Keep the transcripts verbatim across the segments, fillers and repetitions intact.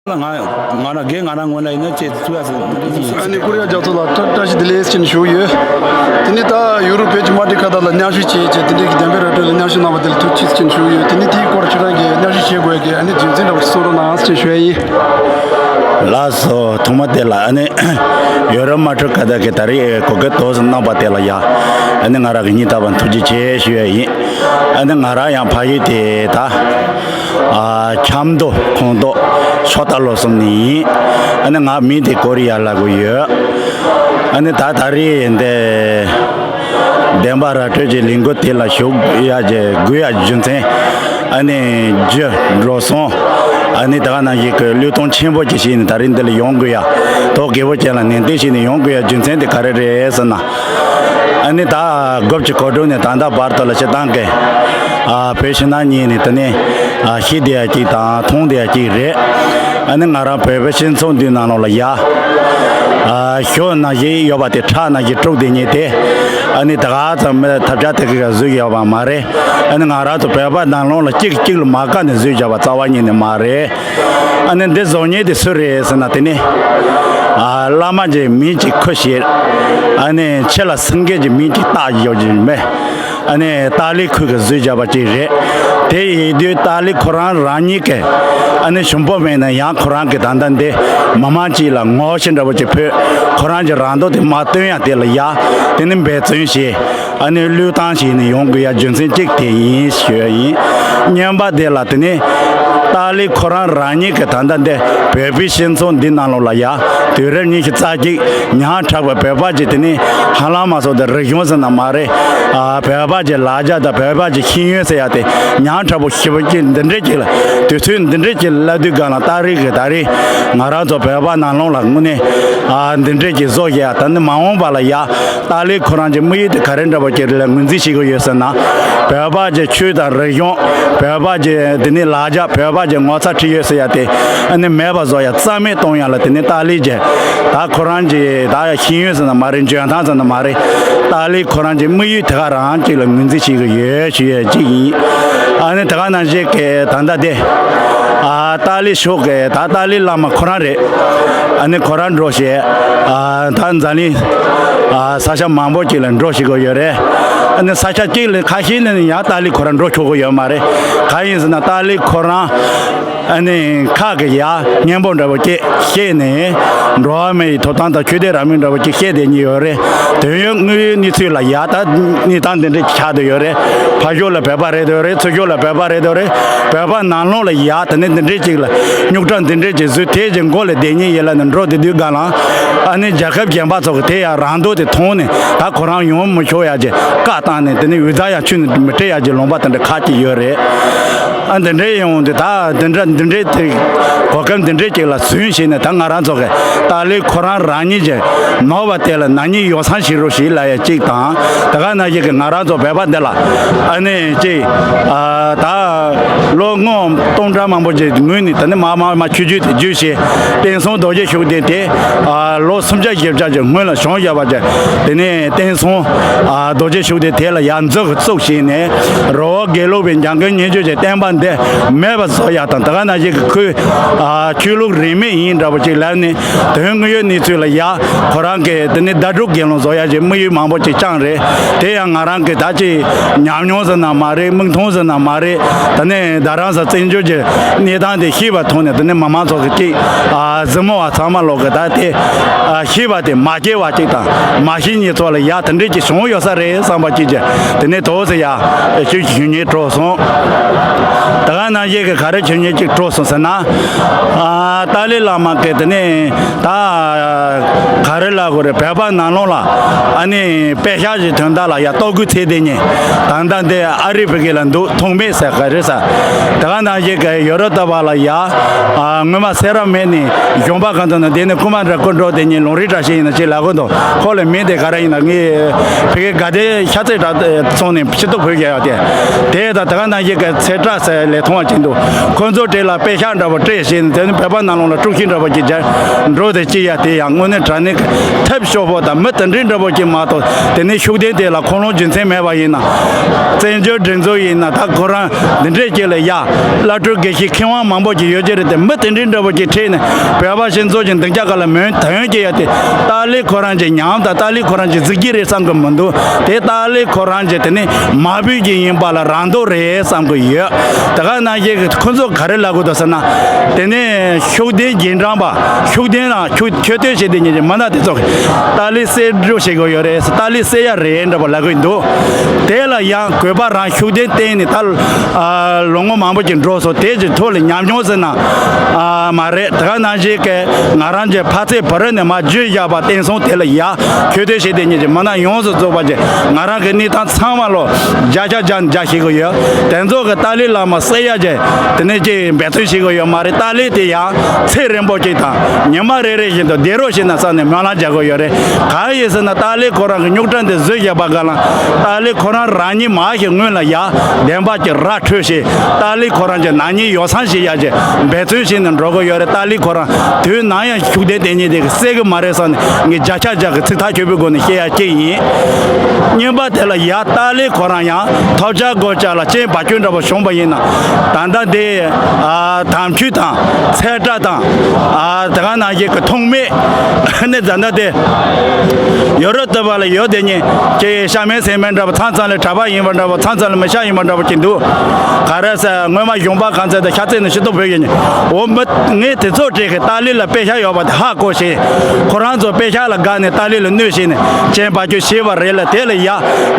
ང་ང་རང་རྒན་ང་རང་ངོས་ནས་ཡིན་ན་ཅེས་ཐུགས་ཡག་སོང་། ཨ་ནི་ཀོ་རི་ཡ་རྒྱལ་ཚོགས་ལ་བཀྲ་བཀྲ་ཤིས་བདེ་ལེགས་ཅེས་ཞུ་ཡོད། དེ་ནི་ད་ཡུ་རོབ་བོད་ཀྱི་དམག་སྡེ་ཁག་དག་ལ་མཉམ་ཞུགས་བྱས་བྱས་དེ་འདྲའི་གི་བདེན་པའི་ར་སྤྲོད་ལ་མཉམ་ཞུགས་གནང་བ་དེ་ལ་ཐུགས་རྗེ་ཆེ་ཞུ་ཡོད། དེ་ནི་དེའི་སྐོར་ཁྱེད་རང་གིས་མཉམ་ཞུགས་བྱེད་དགོས་ཀྱི་ཨ་ནི་རྒྱུ་མཚན་འདྲ་བོ་ཞིག་གསུང་རོགས་གནང་ཞེས་ཞུ་ཡ་ཡིན། ལགས་སོ། ཐོག་མ་དེ་ལ་ཨ་ནི་ཡུ་རོབ་དམག་འཁྲུག་ཁ་ཐག་གི་ད་རེས་གོ་སྐབས་དོ་ཙམ་གནང་བ་དེ་ལ་ཡ་ཨ་ནི་ང་རང་གི་སྙིང་ཐག་པ་ཐུགས་རྗེ་ཆེ་ཞུ་ཡ་ཡིན། ཨ་ནི་ང་རང་ཡང་ཕ་ཡུལ་དེ་ད། ཨ། ཆབ་མདོ་ཁོངས་གཏོགས་ཤོ་རྟ་ལོ་གསུམ་ནས་ཡིན། ཨ་ནི་ང་མིང་དེ་ཀོ་རི་ཡ་ལབ་གི་ཡོད། ཨ་ནི་ད་ད་རེས་འདི་བདེན་པ་ར་སྤྲོད་ཀྱི་ལས་འགུལ་དེ་ལ་ཞུགས་ཡ་གི་དགོས་ཡ་རྒྱུ་མཚན། ཨ་ནི་རྒྱུ་འགྲོ་སོང་། ཨ་ནི་ད་ག་ནང་བཞིན་གྱི་བློས་གཏོང་ཆེན་པོ་ཅིག་བྱས་ནས་ད་རེས་འདི་ལ་ཡོང་དགོས་ཡ། དོ་རྒྱལ་པོ་ཅན་ལ་ནན་ཏན་བྱས་ནས་ཡོང་དགོས་ཡ་རྒྱུ་མཚན་དེ་ག་རེ་རེད་ཟེར་ན། ཨ་ནི་ད་དགུ་བཅུ་གོ་དྲུག་ནས་ད་ལྟ་བར་དུ་ལ་སྤྱིར་བཏང་གི་ཨ་བོད་ཕྱི་ནང་གཉིས་ནས་དེ་ནས་ཨ་ཤེས་བསྡད་ཡ་གཅིག་དང་མཐོང་བསྡད་ཡ་གཅིག་རེད། ཨ་ནི་ང་རང་བོད་པའི་སྤྱི་ཚོགས་འདིའི་ནང་ལོགས་ལ་ཡ་ཨ་ཞོ་ནང་བཞིན་ཡོད་པ་དེ་ཁྲག་ནང་བཞིན་དཀྲུགས་བསྡད་མཁན་དེ་ཨ་ནི་ད་ག་ཙམ་མི་ཐབས་ཆག་དེ་གི་བཟོས་ཡོད་པ་མ་རེད། ཨ་ནི་ང་རང་ཚོ་བོད་པ་ནང་ལོགས་ལ་གཅིག་གཅིག་ལ་མ་དགའ་ནས་བཟོས་བཞག་པ་རྩ་བ་ཉིད་ནས་མ་རེད། ཨ་ནི་འདི་བཟོ་མཁན་དེ་སུ་རེད་ཟེར་ན་དེ་ནི་ཨ་བླ་མ་གི་མིང་གཅིག་ཁུར་བཞེས། ཨ་ནི་ཕྱི་ལ་སེང་གེ་གི་མིང་གཅིག་བཏགས་ཡོད་ཀྱི་མེད། ཨ་ནི་ཏཱ་ལའི་ཁུལ་གྱི་བཟོས་བཞག་པ་གཅིག་རེད། དེ་ཡིན་དུས་ཏཱ་ལའི་ཁོ་རང་རང་ཉིད་ཀྱི་ཨ་ནི་ཞུམ་པོ་མེད་ན་ཡང་ཁོ་རང་གི་ད་ལྟ་འདི་མི་མང་གཅིག་ལ་ངོ་ཤེས་འདྲ་བོ་གཅིག་ཕུལ། ཁོ་རང་གི་རང་འདོད་དེ་མ་བཏོན་ཡ་དེ་ལ་ཡ་དེ་ནི་འབད་བརྩོན་བྱས། ཨ་ནི་བློས་བཏང་བྱས་ནས་ཡོང་དགོས་ཡ་རྒྱུ་མཚན་གཅིག་དེ་ཡིན་ཞུ་ཡ་ཡིན། བརྙན་པ་དེ་ལ་དེ་ནི་ཏཱ་ལའི་ཁོ་རང་རང་ཉིད་ཀྱི་ད་ལྟ་འདི་བོད་པའི་སྤྱི་ཚོགས་འདི་ནང་ལོགས་ལ་ཡ་དུས་རབས་ཉི་ཤུ་རྩ་གཅིག་ཉག་ཕྲ་བའི་བོད་པ་ཅིག་དེ་ནི་ཧ་ལམ་མ་སོང་དེ་རིག་གཞུང་ཟེར་ན་མ་རེད། ཨ་བོད་པ་གྱི་ལ་རྒྱ་དང་བོད་པ་གྱི་ཤེས་ཡོན་ཟེར་ཡ་དེ་ཉག་ཕྲ་པོ་ཞེ་པོ་ཅིག་འདི་འདྲས་ཅིག་ལ་དུས་ཚོད་འདི་འདྲས་ཅིག་སླེབས་དུས་སྒང་ལ་ཏཱ་ལའི་གི་ད་རེས་ང་རང་ཚོ་བོད་པ་ནང་ལོགས་ལ་དངོས་གནས་ཨ་འདི་འདྲས་ཅིག་བཟོ་བཞག་ཡ་ད་ནི་མ་འོངས་པ་ལ་ཡ། ཏཱ་ལའི་ཁོ་རང་གི་དམིགས་ཡུལ་དེ་ག་རེ་འདྲ་བོ་ཅིག་ལ་ངོས་འཛིན་བྱེད་ཀྱི་ཡོད་ཟེར་ན། བོད་པ་གི་ཆོས་དང་རིག་གཞུང་། བོད་པ་གི་དེ་ནི་ལ་རྒྱ། བོད་པ་གི་ངོ་ཚ་ཁྲེལ་ཡོད་ཟེར་ཡ་དེ་ཨ་ནི་མེད་པ་བཟོ་ཡ། རྩ་མེད་གཏོང་ཡ་ལ་དེ་ནི་ཏཱ་ལའི་གི་ད་ཁོ་རང་གི་ད་ཤེས་ཡོན་ཟེར་ན་མ་རེད། འཇོན་ཐང་ཟེར་ན་མ་རེད། ཏཱ་ལའི་ཁོ་རང་གི་དམིགས་ཡུལ་དེ་ག་རང་ཅིག་ལ་ངོས་འཛིན་བྱེད་ཀྱི་ཡོད་ཞུ་ཡ་གཅིག་ཡིན། ཨ་ནི་དེ་ག་ནང་བཞིན་གི་ད་ལྟ་དེ་ཨ་ཏཱ་ལའི་ཕྱོགས་གི་ད་ཏཱ་ལའི་བླ་མ་ཁོ་རང་རེད། ཨ་ནི་ཁོ་རང་འགྲོ་བྱས། ཨ་ད་འཛམ་གླིང་ཨ་ས་ཆ་མང་པོ་ཅིག་ལ་འགྲོ་བྱེད་དགོས་ཡོད་རེད། ཨ་ནི་ས་ཆ་གཅིག་ལ་ཁ་ཤས་ནས་ཡང་ཏཱ་ལའི་ཁོ་རང་འགྲོ་ཆོག་གི་ཡོད་མ་རེད། གང་ཡིན་ཟེར་ན་ཏཱ་ལའི་ཁོ་རང་ཨ་ནི་ཁ་གི་ཡ་སྙན་པོ་འདྲ་བོ་ཅིག་བཤད་ནས་འགྲོ་བ་མིའི་ཐོབ་ཐང་དང་ཆོས་དད་རང་མོས་འདྲ་བོ་ཅིག་བཤད་བསྡད་ཉེ་ཡོད་རེད། དོན་ཡོད་དངོས་ཡོད་གནས་ཚུལ་ལ་ཡ་ད་གནས་སྟངས་འདི་འདྲ་ཆགས་བསྡད་ཡོད་རེད། ཕར་ཕྱོགས་ལ་བོད་པ་རེད་འདུག་རེད། ཚུར་ཕྱོགས་ལ་བོད་པ་རེད་འདུག་རེད། བོད་པ་ནང་ལོགས་ལ་ཡ་དེ་ནས་འདི་འདྲས་ཅིག་ལ་རྙོག་དྲ་འདི་འདྲས་ཅིག་བཟོས། དེ་ཅིག་མགོ་ལ་བསྡད་ཉེ་ཡིན་ལ་ནི་འགྲོ་བསྡད་དུས་སྒང་ལ་ཨ་ནི་རྒྱལ་ཁབ་གཞན་པ་ཚོ་གི་དེ་ཡང་རང་འདོད་དེ་མཐོང་ནས་ད་ཁོ་རང་ཡོང་མི་ཆོག་ཡ་གི་བཀའ་བཏང་ནས་དེ་ནས་འུར་ཟ་ཡང་ཁྱོན་ནས་མི་སྤྲད་ཡ་གི་ལུང་པ་དེ་འདྲ་ཁག་ཅིག་ཡོད་རེད། ཨ་འདི་འདྲས་ཡོང་དུས་ད་འདི་འདྲ་འདི་འདྲས་དེ་གོ་སྐབས་འདི་འདྲས་ཅིག་ལ་ཟུན་བྱས་ནས་ད་ང་རང་ཚོ་གི་ཏཱ་ལའི་ཁོ་རང་རང་ཉིད་ཀྱི་ནོར་བ་དེ་ལ་ན་ནིང་ཡོ་བསྲང་བྱེད་རོགས་ཞེས་ལབ་ཡ་གཅིག་དང་། དེ་ག་ནང་བཞིན་གྱི་ང་རང་ཚོ་བོད་པ་འདི་ལ་ཨ་ནི་གཅིག་ཨ་ད་ལོ་ངོ་སྟོང་ཕྲག་མང་པོ་ཅིག་སྔོན་ནས་ད་ནི་མ་མ་མ་ཆུ་རྒྱུད་དེ་བརྒྱུད་བྱས་བསྟན་སྲུང་རྡོ་རྗེ་ཤུགས་ལྡན་དེ་ཨ་ལོ་སུམ་བརྒྱ་བཞི་བརྒྱ་ཅིག་སྔོན་ལ་བྱུང་བཞག་པ་ཅིག་དེ་ནས་བསྟན་སྲུང་ཨ་རྡོ་རྗེ་ཤུགས་ལྡན་དེ་ལ་ཡར་འཛུགས་བཙུགས་བྱས་ནས་རི་བོ་དགེ་ལུགས་པའི་འཇམ་མགོན་མཉན་བྱེད་ཀྱི་བསྟན་པ་འདི་མེད་པ་བཟོ་ཡ་དང་། དེ་ག་ནང་བཞིན་གྱི་ཁོས་ཨ་ཆོས་ལུགས་རིས་མེད་ཡིན་འདྲ་པོ་ཅིག་ལབ་ནས། དོན་དངོས་ཡོད་གནས་ཚུལ་ལ་ཡ་ཁོ་རང་གིས་དེ་ནི་ཟླ་གྲོགས་དགེ་སློང་བཟོ་ཡ་གི་དམིགས་ཡུལ་མང་པོ་ཅིག་བཅངས་རེད། དེ་ཡང་ང་རང་གིས་ད་ཅིག་ཉམས་མྱོང་ཟེར་ན་མ་རེད། མིག་མཐོང་ཟེར་ན་མ་རེད། དེ་ནས་རྡ་རམ་ས་བཙན་བྱོལ་གྱི་གནས་སྟངས་དེ་ཤེས་པ་ཐོག་ནས་དེ་ནི་མི་མང་ཚོ་གི་ཅིག་ཨ་གཟིགས་མོ་བ་ཚང་མ་ལོག་གི་ད་དེ་ཨ་ཤེས་པ་དེ་མ་སྐྱེ་བ་ཅིག་དང་མ་ཤེས་ཉེ་ཚོ་ལ་ཡ་དེ་འདྲས་ཀྱི་བྱུང་ཡོད་ས་རེད་བསམ་པ་ཅིག་གི་དེ་ནས་དོགས་ཟེར་ཡ་ཅིག་ཞུ་སྙིང་བྲོ་སོང་། དེ་ག་ནང་བཞིན་གི་ག་རེ་ཞུ་སྙིང་ཅིག་བྲོ་སོང་ཟེར་ན། ཨ་ཏཱ་ལའི་བླ་མ་གི་དེ་ནས་ད་ག་རེ་ལབ་དགོས་རེད། བོད་པ་ནང་ལོགས་ལ་ཨ་ནི་པད་ཤག་གི་དོན་དག་ལ་ཡ་ལྟོ་གོས་འཚོལ་བསྡད་མཁན་ད་ལྟ་འདི་ཨ་རི་བོད་སྐད་ལ་འདུག་ཐོགས་མེད་ཟེར་ག་རེ་ཟེར། དེ་ག་ནང་བཞིན་གི་ཡོ་རོབ་ལྟ་བུ་ལ་ཡ་ཨ་སྔོན་མ་སེ་ར་སྨད་ནས་གཞོན་པ་གང་ཚོ་ན་དེ་ནས་རྐུན་མ་འདྲ་རྐུ་འགྲོ་བསྡད་མཁན་ལུང་རིགས་བཀྲ་ཤིས་ཡིན་ན་ཅིག་ལབ་གི་འདུག་ཁོ་ལ་མིང་དེ་ག་རེ་ཡིན་ན་ངས་བོད་སྐད་དགའ་ལྡན་ཤ་ཚའི་བྲག་ཚོང་ནས་ཕྱི་ཐོག་བོད་རྒྱལ་ཡག་དེ་དེ་དང་དེ་ག་ནང་བཞིན་གི་ཚེ་བཀྲ་ཟེར་ལས་མཐོང་བ་ཅིག་འདུག་ཁོ་ཚོ་གྲས་ལ་པད་ཤག་འདྲ་པོ་སྤྲད་བྱས་ནས་དེ་ནི་བོད་པ་ནང་ལོགས་ལ་དཀྲུག་ཤིང་འདྲ་པོ་ཅིག་རྒྱག་འགྲོ་དེ་ཅི་ཡ་དེ་ཡང་དངོས་གནས་དྲང་གནས་ ཐབས་སྐྱོ་པོ་དང་མི་དེ་འདྲའི་འདྲ་པོ་ཅིག་མ་གཏོགས། དེ་ནས་ཤུགས་ལྡན་དེ་ལ་ཁུངས་ལུང་རྒྱུ་མཚན་མེད་པ་ཡིན་ན། བཙན་བྱོལ་སྒྲིག་འཛུགས་ཡིན་ན་ད་ཁོ་རང་འདི་འདྲས་ཅིག་ལ་ཡ། བླ་སྤྲུལ་དགེ་བཤེས་མཁས་དབང་མང་པོ་ཅིག་ཡོད་ཀྱི་རེད་དེ། མི་དེ་འདྲའི་འདྲ་པོ་ཅིག་ཁྲིད་ནས་བོད་པ་སྤྱི་ཚོགས་ཀྱི་འདི་རྒྱ་གར་ལ་མོན་ཐོན་གྱི་ཡ་དེ། ཏཱ་ལའི་ཁོ་རང་གི་ཉམས་དང་ཏཱ་ལའི་ཁོ་རང་གི་གཟི་བརྗིད་རེད་བསམ་གི་མི་འདུག་དེ་ཏཱ་ལའི་ཁོ་རང་གི་དེ་ནི་མ་བུ་གི་ཡིན་པ་ལ་རང་མདོག་རེད་བསམ་གི་ཡོད། དེ་ག་ནང་བཞིན་ཁོ་ཚོ་ག་རེ་ལབ་གི་འདུག་ཟེར་ན། དེ་ནས་ཤུགས་ལྡན་རྗེས་འབྲང་པ། ཤུགས་ལྡན་ལ་ཁྱོད་ཁྱོད་ལྟོས་བྱེད་དེ་ཉིད་ཀྱི་མི་སྣ་དེ་ཚོ་གིས་ཏཱ་ལའི་བསད་འགྲོ་བྱེད་དགོས་ཡོད་རེད། ཏཱ་ལའི་བསད་ཡ་རེད་འདྲ་པོ་ལབ་གི་འདུག་དེ་ལ་ཡང་གུས་པ་རང་ཤུགས་ལྡན་བསྟེན་ནས་ད་ཨ་ལོ་ངོ་མང་པོ་ཅིག་འགྲོ་སོང་། དེ་གི་ཐོག་ལ་ཉམས་མྱོང་ཟེར་ན་ཨ་མ་རེད། དེ་ག་ནང་བཞིན་གི་ང་རང་གི་ཕ་ཚེ་བུ་རུ་ནས་མ་བརྗོད་བཞག་པ་བསྟན་སོང་། དེ་ལ་ཡ་ཁྱོད་ལྟོས་བྱེད་དེ་ཉིད་ཀྱི་མི་སྣ་ཡོངས་སུ་རྫོགས་པ་གི་ང་རང་གི་གནས་སྟངས་ཚང་མ་ལོ་བརྒྱ་ཆ་བརྒྱ་ནས་བརྒྱ་བྱེད་གི་ཡོད། དེ་ཚོ་གི་ཏཱ་ལའི་བླ་མ་བསད་ཡ་གི་དེ་ནས་ཀྱི་འབད་བརྩོན་བྱེད་གི་ཡོད་མ་རེད། ཏཱ་ལའི་དེ་ཡང་ཚེ་རིང་པོ་ཅིག་དང་ཉི་མ་རེ་རེ་བཞིན་དུ་བསྡད་རོགས་བྱེད་ན་བསམ་ནས་སྨོན་ལམ་རྒྱག་གི་ཡོད་རེད། གང་ཡིན་ཟེར་ན་ཏཱ་ལའི་ཁོ་རང་གི་རྙོག་དྲ་འདི་བཟོས་བཞག་པ་ག་ལ། ཏཱ་ལའི་ཁོ་རང་རང་ཉིད་མ་ཞིག་སྔོན་ལ་ཡ་བདེན་པ་གི་ར་འཕྲོད་བྱས། ཏཱ་ལའི་ཁོ་རང་གི་ནག་ཉེས་ཡོ་བསྲང་བྱེད་ཡ་གི་འབད་བརྩོན་བྱས་ནས་འགྲོ་གི་ཡོད་རེད། ཏཱ་ལའི་ཁོ་རང་དུས་ནམ་ཡང་ཤུགས་ལྡན་དེ་ཉིད་དེ་གི་བསད་གི་མ་རེད་བསམ་ནས་ངས་བརྒྱ་ཆ་བརྒྱ་གི་ཚིག་ཐག་ཆོད་པོའི་སྒོ་ནས་བཤད་ཡ་གཅིག་ཡིན། གཉིས་པ་དེ་ལ་ཡ་ཏཱ་ལའི་ཁོ་རང་ཡང་ཐོབ་ཆ་དགོས་ཆ་ལ་རྐྱེན་བར་ཆད་འདྲ་པོ་བྱུང་པ་ཡིན་ན། ད་ལྟ་འདི་ཨ་དམ་ཆོས་དང་ཚེ་སྒྲ་དང་ཨ་དེ་ག་ནང་བཞིན་གི་ཐོགས་མེད་ནི་ད་ལྟ་དེ་ཡོ་རོབ་ལྟ་བུ་ལ་ཡོད་དེ་ཉིད་ཀྱི་ཤ་མེད་སེམས་མེད་འདྲ་པོ། ཚང་ཚང་ལ་གྲྭ་པ་ཡིན་པ་འདྲ་པོ། ཚང་ཚང་ལ་མི་ཤ་ཡིན་པ་འདྲ་པོ་ཅིག་འདུག་ག་རེ་ཟེར། སྔོན་མ་གཞུང་པ་གང་ཚད་དང་ཤ་ཚད་ནི་ཤི་ཏོ་བོད་ཡིན། འོ་མི་ངས་དེ་ཚོ་བྲིས་གི་ཏཱ་ལའི་ལ་དཔེ་ཆ་ཡོད་པ་དེ་ཧ་གོ་ཞེས། ཁོ་རང་ཚོ་དཔེ་ཆ་ལ་དགའ་ནས་ཏཱ་ལའི་ལ་གནོད་བྱས་ནས་རྐྱེན་བར་ཆད་བྱས་པ་རེད་ལ། དེ་ལ་ཡ་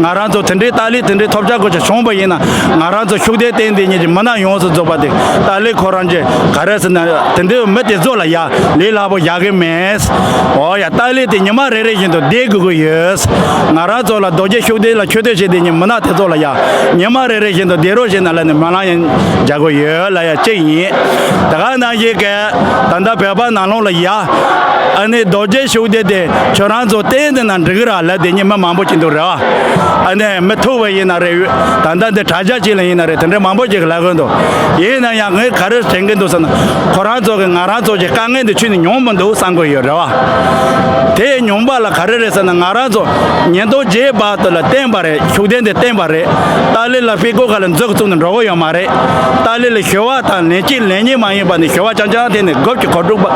ང་རང་ཚོ་དེ་འདྲའི་ཏཱ་ལའི་དེ་འདྲའི་ཐོབ་ཆ་དགོས་ཆ་བྱུང་པ་ཡིན་ན། ང་རང་ཚོ་ཤུགས་ལྡན་བསྟེན་དེ་ཉིད་ཀྱི་མི་སྣ་ཡོངས་སུ་རྫོགས་པ་དེ་ཏཱ་ལའི་ཁོ་རང་གི་ག་རེ་ཟེར་ན་དེ་འདྲའི་མི་དེ་ཚོ་ལ་ཡ་ལས་སླ་པོ་བཞག་གི་མེད། འོ་ཡ་ཏཱ་ལའི་དེ་ཉི་མ་རེ་རེ་བཞིན་དུ་བསྡད་དགོས་ཀྱི་ཡོད། ང་རང་ཚོ་ལ་རྡོ་རྗེ་ཤུགས་ལྡན་ལ་ཆོས་དད་བྱེད་དེ་ཉིད་མི་སྣ་དེ་ཚོ་ལ་ཡ་ཉི་མ་རེ་རེ་བཞིན་དུ་བསྡད་རོགས་བྱེད་ན་ལབ་ནས་སྨོན་ལམ་ཡང་རྒྱག་གི་ཡོད་ལ་ཡ་གཅིག་ཡིན། དེ་ག་ནང་བཞིན་གི་ད་ལྟ་བོད་པ་ནང་ལོགས་ལ་ཡ་ཨ་ནི་རྡོ་རྗེ་ཤུགས་ལྡན་དེ་ཁྱོད་རང་ཚོ་བསྟེན་དེ་ན་འགྲིག་གི་ར་ལབ་དེ་ཉིད་མི་མང་པོ་ཅིག་འདུག་ར། ཨ་ནི་མི་ཐུབ་པ་ཡིན་ན་རེད། ད་ལྟ་འདི་དྲ་རྒྱ་ཅིག་ལ་ཡིན་ན་རེད། དེ་འདྲའི་མང་པོ་ཅིག་ལབ་གི་འདུག་ཡིན་ན་ཡང་ངས་ག་རེ་དྲན་གི་འདུག་ཟེར་ན། ཁོ་རང་ཚོ་གི་ང་རང་ཚོ་གི་དཀའ་ངལ་འདི་ཁྱོན་ནས་མྱོང་མི་འདུག་བསམ་གི་ཡོད་རེད་བ། དེ་མྱོང་པ་ལ་ག་རེ་རེད་ཟེར་ན། ང་རང་ཚོ་ཉིས་སྟོང་བརྒྱད་བར་དུ་ལ་བསྟེན་པ་རེད། ཤུགས་ལྡན་དེ་བསྟེན་པ་རེད། ཏཱ་ལའི་ལ་དཔེ་ཀོ་ག་ལ་འཛུགས་བཙུགས་ནས་འགྲོ་གི་ཡོད་མ་རེད། ཏཱ་ལའི་ལ་ཞུ་བ་དང་ལན་གཅིག་ལན་གཉིས་མ་ཡིན་པ་ནས་ཞུ་བ་རྐྱང་རྐྱང་དེ་ནས་དགུ་བཅུ་གོ་དྲུག་པ་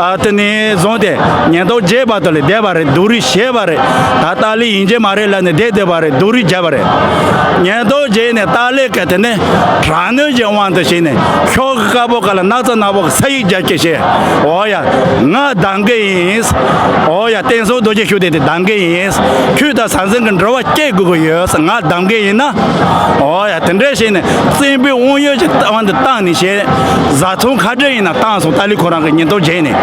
ཨ་དེ་ནས་བཟུང་སྟེ་ཉིས་སྟོང་བརྒྱད་བར་དུ་ལ་བསྡད་པ་རེད། སྡུག་རུས་བྱས་པ་རེད། ད་ཏཱ་ལའི་ཡིན་གཅིག་མ་རེད་ལབ་ནས་བསྡད་བསྡད་པ་རེད། སྡུག་རུས་བརྒྱབ་པ་རེད། ཉིས་སྟོང་བརྒྱད་ནས་ཏཱ་ལའི་ག་དེ་ནས་དྲག་གནོན་གྱི་དབང་དུ་བྱས་ནས་ཤོག་དཀར་པོ་ག་ལ་སྣག་ཚ་ནག་པོ་གི་ས་ཡིག་རྒྱག་གི་བྱས། འོ་ཡ་ང་སྡང་གི་ཡིན། འོ་ཡ་བསྟན་སྲུང་རྡོ་རྗེ་ཤུགས་ལྡན་དེ་སྡང་གི་ཡིན། ཁྱོད་དང་ཟང་ཟིང་གི་འབྲེལ་བ་སྐྱེ་དགོས་ཀྱི་ཡོད། ང་སྡང་གི་ཡིན་ན། འོ་ཡ་དེ་འདྲ་བྱས་ནས་བཙན་པོའི་དབང་ཡོད་ཀྱི་དབང་དུ་བཏང་ནས་བྱས། བཟའ་ཚང་ཁ་བྲལ་ཡིན་ན་བཏང་སོང་། ཏཱ་ལའི་ཁོ་རང་གི་ཉིས་སྟོང་བརྒྱད་ནས།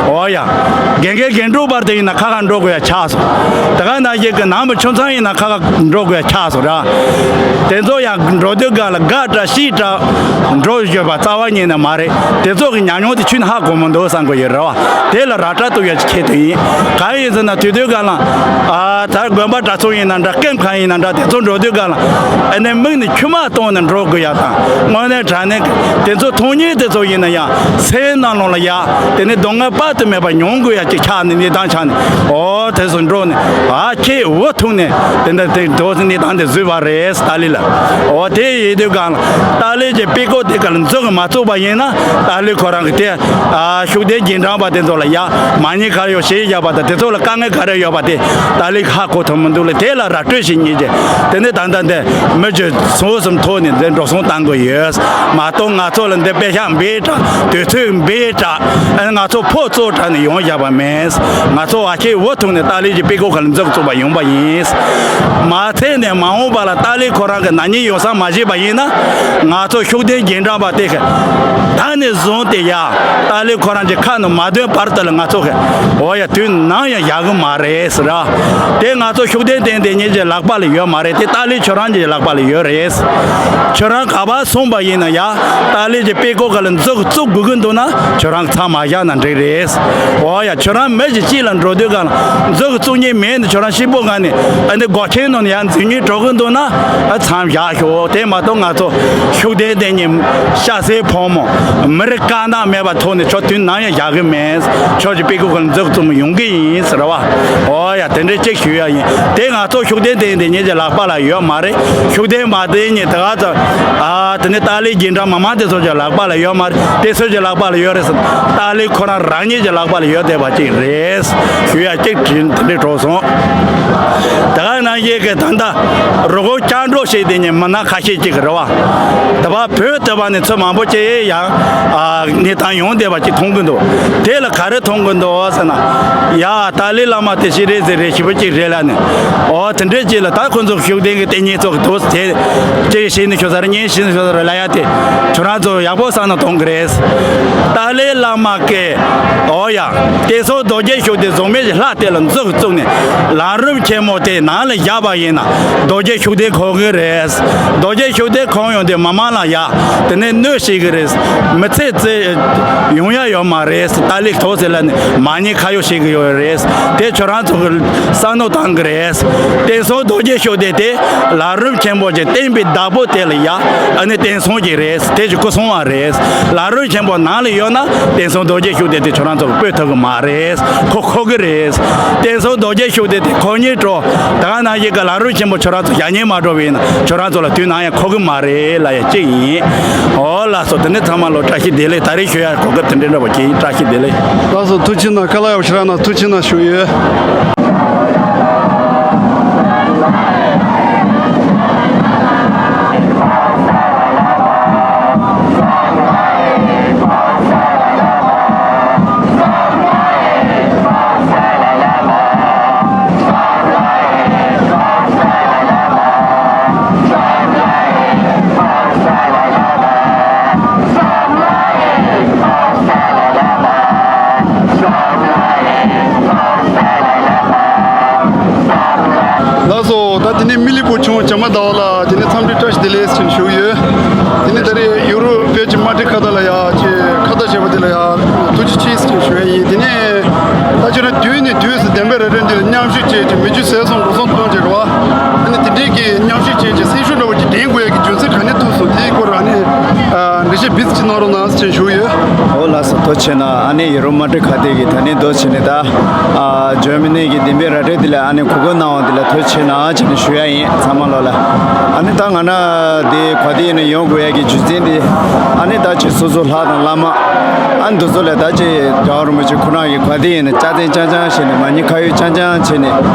འོ་ཡ། རྒན་རྒས་རྒན་འབྲུག་བར་དུ་ཡིན་ན་ཁ་ཁ་འགྲོ་དགོས་ཡ་ཆགས་སོང་། དེ་ག་ནང་བཞིན་གྱི་ནང་མི་ཆུང་ཚང་ཡིན་ན་ཁ་ཁ་འགྲོ་དགོས་ཡ་ཆགས་སོང་ར། དེ་ཚོ་ཡང་འགྲོ་དུས་སྒང་ལ་དགའ་དྲགས་ཤི་དྲགས་འགྲོ་ཡོད་པ་རྩ་བ་ཉིད་ནས་མ་རེད། དེ་ཚོ་གི་ཉམས་མྱོང་དེ་ཁྱོན་ནས་ཧ་གོ་མི་འདུག་བསམ་གི་ཡོད་རེད་བ། དེ་ལ་ར་སྤྲོད་ཐུབ་ཡ་ཆེད་དུ་ཡིན། གང་ཡིན་ཟེར་ན་དུས་དུས་སྒང་ལ་ཨ་ད་དགོན་པ་གྲྭ་ཚང་ཡིན་ན་འདྲ། ཀེམ་ཁང་ཡིན་ན་འདྲ། དེ་ཚོ་འགྲོ་དུས་སྒང་ལ་ཨ་ནི་མིག་ནས་མཆི་མ་གཏོང་ནས་འགྲོ་དགོས་ཡ་དང་། དངོས་གནས་དྲང་གནས་དེ་ཚོ་མཐོང་མྱོང་དེ་ཚོ་ཡིན་ན་ཡང་སེམས་ནང་ལོགས་ལ་ཡ་དེ་ནས་སྡུག་བསྔལ་དཔག་ཏུ་མེད་པ་མྱོང་དགོས་ཡ་ཅིག་ཆགས་ནས་གནས་སྟངས་ཆགས་ནས། འོ་དེ་ཚོ་འགྲོ་ནས་ཨ་ཁྱེད་འུ་ཐུག་ནས་དེ་འདྲ་དེ་འགྲོ་གནས་སྟངས་དེ་བཟོས་པ་རེད་ཏཱ་ལའི་ལ། འོ་དེ་ཡིན་དུས་སྒང་ལ་ཏཱ་ལའི་གི་དཔེ་ཀོ་དེ་ག་ལ་འཛུགས་མ་བཙུགས་པ་ཡིན་ན། ཏཱ་ལའི་ཁོ་རང་གི་དེ་ཨ་ཤུགས་ལྡན་རྗེས་འབྲང་པ་དེ་ཚོ་ལ་ཡ་མ་ཉེས་ཁ་གཡོགས་བྱེད་བཞག་པ་དང་། དེ་ཚོ་ལ་དཀའ་ངལ་ག་རེ་ཡོད་པ་དེ་ཏཱ་ལའི་ཧ་གོ་ཐུབ་མི་འདུག་ལ། དེ་ལ་ར་སྤྲོད་བྱེད་ཉེས་ཀྱི་དེ་ནས་ད་ལྟ་འདི་མི་རྒྱུ་ཚོ་གསུམ་ཐོག་ནས་འདི་འགྲོ་སོང་བཏང་དགོས་ཡོད་མ་གཏོགས། ང་ཚོ་ལ་འདི་དཔེ་ཤག་འབེལ་དྲགས། དུས་ཚོད་འབེལ་དྲགས། ཨ་ང་ཚོ་ཕོ་གཙོ་དྲགས་ནས་ཡོང་བཞག་པ་མེད། ང་ཚོ་བ་ཁྱེད་འུ་ཐུག་ནས་ཏཱ་ལའི་གི་དཔེ་ཀོ་ག་ལ་འཛུགས་བཙུགས་པ་ཡོང་པ་ཡིན། མ་ཚད་ནས་མ་འོངས་པ་ལ་ཏཱ་ལའི་ཁོ་རང་གི་ནག་ཉེས་ཡོ་བསྲང་མ་བྱས་པ་ཡིན་ན། ང་ཚོ་ཤུགས་ལྡན་རྗེས་འབྲང་པ་དེ་གི་ད་ནས་བཟུང་སྟེ་ཡ་ཏཱ་ལའི་ཁོ་རང་གི་ཁ་ནང་མ་འདོན་བར་དུ་ལ་ང་ཚོ་གི་འོ་ཡ་དུས་ནམ་ཡང་བཞག་གི་མ་རེད་ཟེར་ར། དེ་ང་ཚོ་ཤུགས་ལྡན་བསྟེན་དེ་ཉིད་ཀྱི་ལག་པ་ལ་ཡོད་མ་རེད། དེ་ཏཱ་ལའི་ཁྱོད་རང་གི་ལག་པ་ལ་ཡོད་རེད། ཁྱོད་རང་ག་པར་སོང་པ་ཡིན་ན་ཡ་ཏཱ་ལའི་གི་དཔེ་ཀོ་ག་ལ་འཛུགས་བཙུགས་དགོས་ཀྱི་འདུག་ན་ཁྱོད་རང་ཚང་མ་བཞག་ན་འགྲིག་རེད། འོ། ཨོ་ཡ། ཁྱོད་རང་མི་ཞིག་གཅིག་ལ་འགྲོ་དུས་གང་ལ་མཛུབ་གུ་བཙུགས་མཁན་མེད་ནི། ཁྱོད་རང་ཤི་བོ་གང་ནི་ཨ་ནི་སྒོ་ཁྱིམ་ནང་ནས་ཡར་འཛུལ་ཉུལ་འགྲོ་གི་འདུག་ན། ཨ་མཚམས་བཞག་ཤོག་དེ་མ་གཏོགས་ང་ཚོ་ཤུགས་ལྡན་དེ་ཉིད་ཤ་ཟའི་ཕོ་མོ་མི་རིགས་བཀག་འདོམས་མེད་པ་ཐོག་ནས་ཁྱོད་དུས་ནམ་ཡང་བཞག་གི་མེད། ཁྱོད་ཀྱི་པི་ཀུ་གི་མཛུབ་གུ་བཙུགས་མི་ཡོང་གི་ཡིན་ཟེར་བ། ཨོ་ཡ། དེ་འདྲའི་གཅིག་ཞུ་ཡ་ཡིན། དེ་ང་ཚོ་ཤུགས་ལྡན་དེ་དེ་ཉིད་ཀྱི་ལག་པ་ལ་ཡོད་མ་རེད། ཤུགས་ལྡན་མ་དེ་ཉིད་དེ་ག་ཚོ། ཨ་དེ་ནི་ཏཱ་ལའི་རྗེས་འབྲང་མི་མང་དེ་ཚོ་གི་ལག་པ་ལ་ཡོད་མ་རེད། དེ་ཚོ་གི་ལག་པ་ལ་ཡོད་རེད་ཟེར། ཏཱ་ལའི་ཁོ་རང་རང་ཉིད་ཀྱི་ལག་པ་ལ་ཡོད་བསྡད་པ་ཅིག་རེད། ཞུ་ཡ་གཅིག་དྲིན་དེ་འདྲ་གྲོགས་སོང་། དེ་ག་ནང་བཞིན་གྱི་ད་ལྟ་རུ་ཁག་བཅའ་འགྲོ་བྱས་དེ་ཉིད་མི་སྣ་ཁ་ཤས་ཅིག་རེད་བ། དེ་བ་བོད་དེ་བ་ནས་ཚོ་མང་པོ་ཅིག་ཡང་ཨ་གནས་སྟངས་ཡོང་བསྡད་པ་ཅིག་མཐོང་གི་འདུག་དེ་ལ་ག་རེ་མཐོང་གི་འདུག་ཟེར་ན། ཡ་ཏཱ་ལའི་བླ་མ་དེ་ཞིག་རེད་ཟེར་རེད། ཞིབ་པོ་ཅིག་རེད་ལ་ནི། ཨོ་དེ་འདྲས་ཅིག་ལ་ད་ཁོ་ཚོ་ཤུགས་ལྡན་གྱི་ལྟས་ངན་ཚོ་གི་དུས་དེ་ཅིག་བྱས་ནས་ཤོད་ས་རེད། ཉན་བྱས་ནས་ཤོད་ས་རེད་ལ་ཡ། དེ་ཁྱོད་རང་ཚོ་ཡག་པོ་བསམ་བློ་གཏོང་གི་རེད། ཏཱ་ལའི་བླ་མ་གི། ཨོ་ཡ། དེ་ཚོ་རྡོ་རྗེ་ཤུགས་ལྡན་བཟོ་མེད་ཀྱི་ལྷ་དེ་ལ་མཛུབ་བཙུགས་ནས་ལམ་རིམ་ཆེན་མོ་དེ་ནང་ལ་བཞག་པ་ཡིན་ན་རྡོ་རྗེ་ཤུགས་ལྡན་ཁོག་གི་རེད། རྡོ་རྗེ་ཤུགས་ལྡན་ཁོག་ཡོང་དུས་མི་མང་ལ་ཡ། དེ་ནས་གནོད་བྱེད་གི་རེད། མི་ཚེ་རྩི་ཡོང་ཡ་ཡོད་མ་རེད། ཏཱ་ལའི་ཐོག་ཟེར་ལ་ནི་མ་ཉེས་ཁ་གཡོག་བྱེད་གི་ཡོད་རེད། དེ་ཁྱོད་རང་ཚོ་གི་བསམ་བློ་བཏང་གི་རེད། བསྟན་སྲུང་རྡོ་རྗེ་ཤུགས་ལྡན་དེ་ལམ་རིམ་ཆེན་པོ་གི་བསྟན་པའི་བདག་པོ་དེ་ལ་ཡ། ཨ་ནི་བསྟན་སྲུང་གི་རེད། དེ་གི་སྐུ་སྲུང་བ་རེད། ལམ་རིམ་ཆེན་པོ་ནང་ལ་ཡོད་ན་བསྟན་སྲུང་རྡོ་རྗེ་ཤུགས་ལྡན་དེ་ཁྱོད་རང་ཚོ་གི་སྤོས་ཐུབ་གི་མ་རེད། ཁོ་ཁོག་གི་རེད། བསྟན་སྲུང་རྡོ་རྗེ་ཤུགས་ལྡན་དེ་ཁོག་ཉེས་འགྲོ། ད་ག་ནང་བཞིན་གི་ལམ་རིམ་ཆེན་པོ་ཁྱོད་རང་ཚོ་བཞག་ཉེས་མ་འགྲོ་བས་ན་ཁྱོད་རང་ཚོ་ལ་དུས་ནམ་ཡང་ཁོག་གི་མ་རེད་ལ་ཡ་གཅིག་ཡིན། ཨོ་ལགས་སོ། དེ་ནས་ཚང་མ་ལོ་བཀྲ་ཤིས་བདེ་ལེགས། ད་རེས་ཞུ་ཡ་གོ་སྐབས་དེ་འདྲ་འདྲ་པོ་ཅིག་ཡིན། བཀྲ་ཤིས་བདེ་ལེགས། ལགས་སོ། ཐུགས་རྗེ་གནང་། ཁ་ལག་ཡག་པོ་ཞིག་རག་གནང་། ཐུགས་རྗེ་གནང་ཞུ་ཡོད། ལགས་སོ། ད་དེ་ནས་མི་ལི་པོ་ཆུང་བྱམས་མ་ཟླ་བ་ལགས། དེ་ནས་འཚམས་འདྲི་བཀྲ་ཤིས་བདེ་ལེགས་ཟེར་ནས་ཞུ་གི་ཡོད། དེ་ནས་ད་རེས་ཡུ་རོབ་བོད་ཀྱི་དམག་སྡེ་ཁ་བརྡ་ལ་ཡ་ཅིག་ཁ་བརྡ་བྱས་པ་དེ་ལ་ཡ་ཐུགས་རྗེ་ཆེ་ཟེར་ནས་ཞུ་ཡ་ཡིན། དེ་ནས་ད་ཁྱོད་རང་དུས་ནས་དུས་སུ་བདེན་པའི་ར་སྤྲོད་འདི་ལ་མཉམ་ཞུགས་བྱས་ཀྱི་མི་རྒྱུ་ཟས་སོང་འགྲོ་སོང་གཏོང་བྱས་རེད་བ། ཨ་ནི་དེ་འདྲའི་གི་མཉམ་ཞུགས་བྱས་ཀྱི་སེམས་ཤུགས་འདྲ་བོ་ཅིག་ལྡན་དགོས་ཡ་གི་རྒྱུ་མཚན་ག་ནས་ཐུག་སོང་། དེའི་སྐོར་ཨ་ནི་འགྲེལ་བཤད་བིས་ཅིག་གནང་རོགས་གནང་ཟེར་ཞུ་གི་ཡོད། ཨོ་ལགས་སོ། ཐུགས་རྗེ་ཆེ་གནང་། ཨ་ནི་ཡུ་རོབ་དམག་སྡེ་ཁ་བརྡ་གི་ད་ནི་འདུག་བྱས་ནས་ད་ཨ་ཇར་མ་ནི་གི་བདེན་པའི་ར་སྤྲོད་འདི་ལ་ཨ་ནི་གོ་སྐབས་གནང་བ་འདི་ལ་ཐུགས་རྗེ་ཆེ་གནང་བྱས་ནས་ཞུ་ཡ་ཡིན། ཚང་མ་ལོ་ལ། ཨ་ནི་ད་ང་རང་འདི་ག་བརྡ་ཡིན་ན་ཡོང་དགོས་ཡ་གི་རྒྱུ་མཚན་འདི་ཨ་ནི་ད་ཅིག་སོ་སོ་ལྷ་དང་བླ་མ་ཨ་འདི་ཚོ་ལ་ད་ཅིག་རྒྱལ་བ་རིན་པོ་ཆེ་ཁོ་རང་གི་ག་བརྡ་ཡིན་ན་སྐྱག་རྫུན་རྐྱང་རྐྱང་བྱས་ནས་མ་ཉེས་ཁ་གཡོག་རྐྱང་རྐྱང་བྱས་ནས་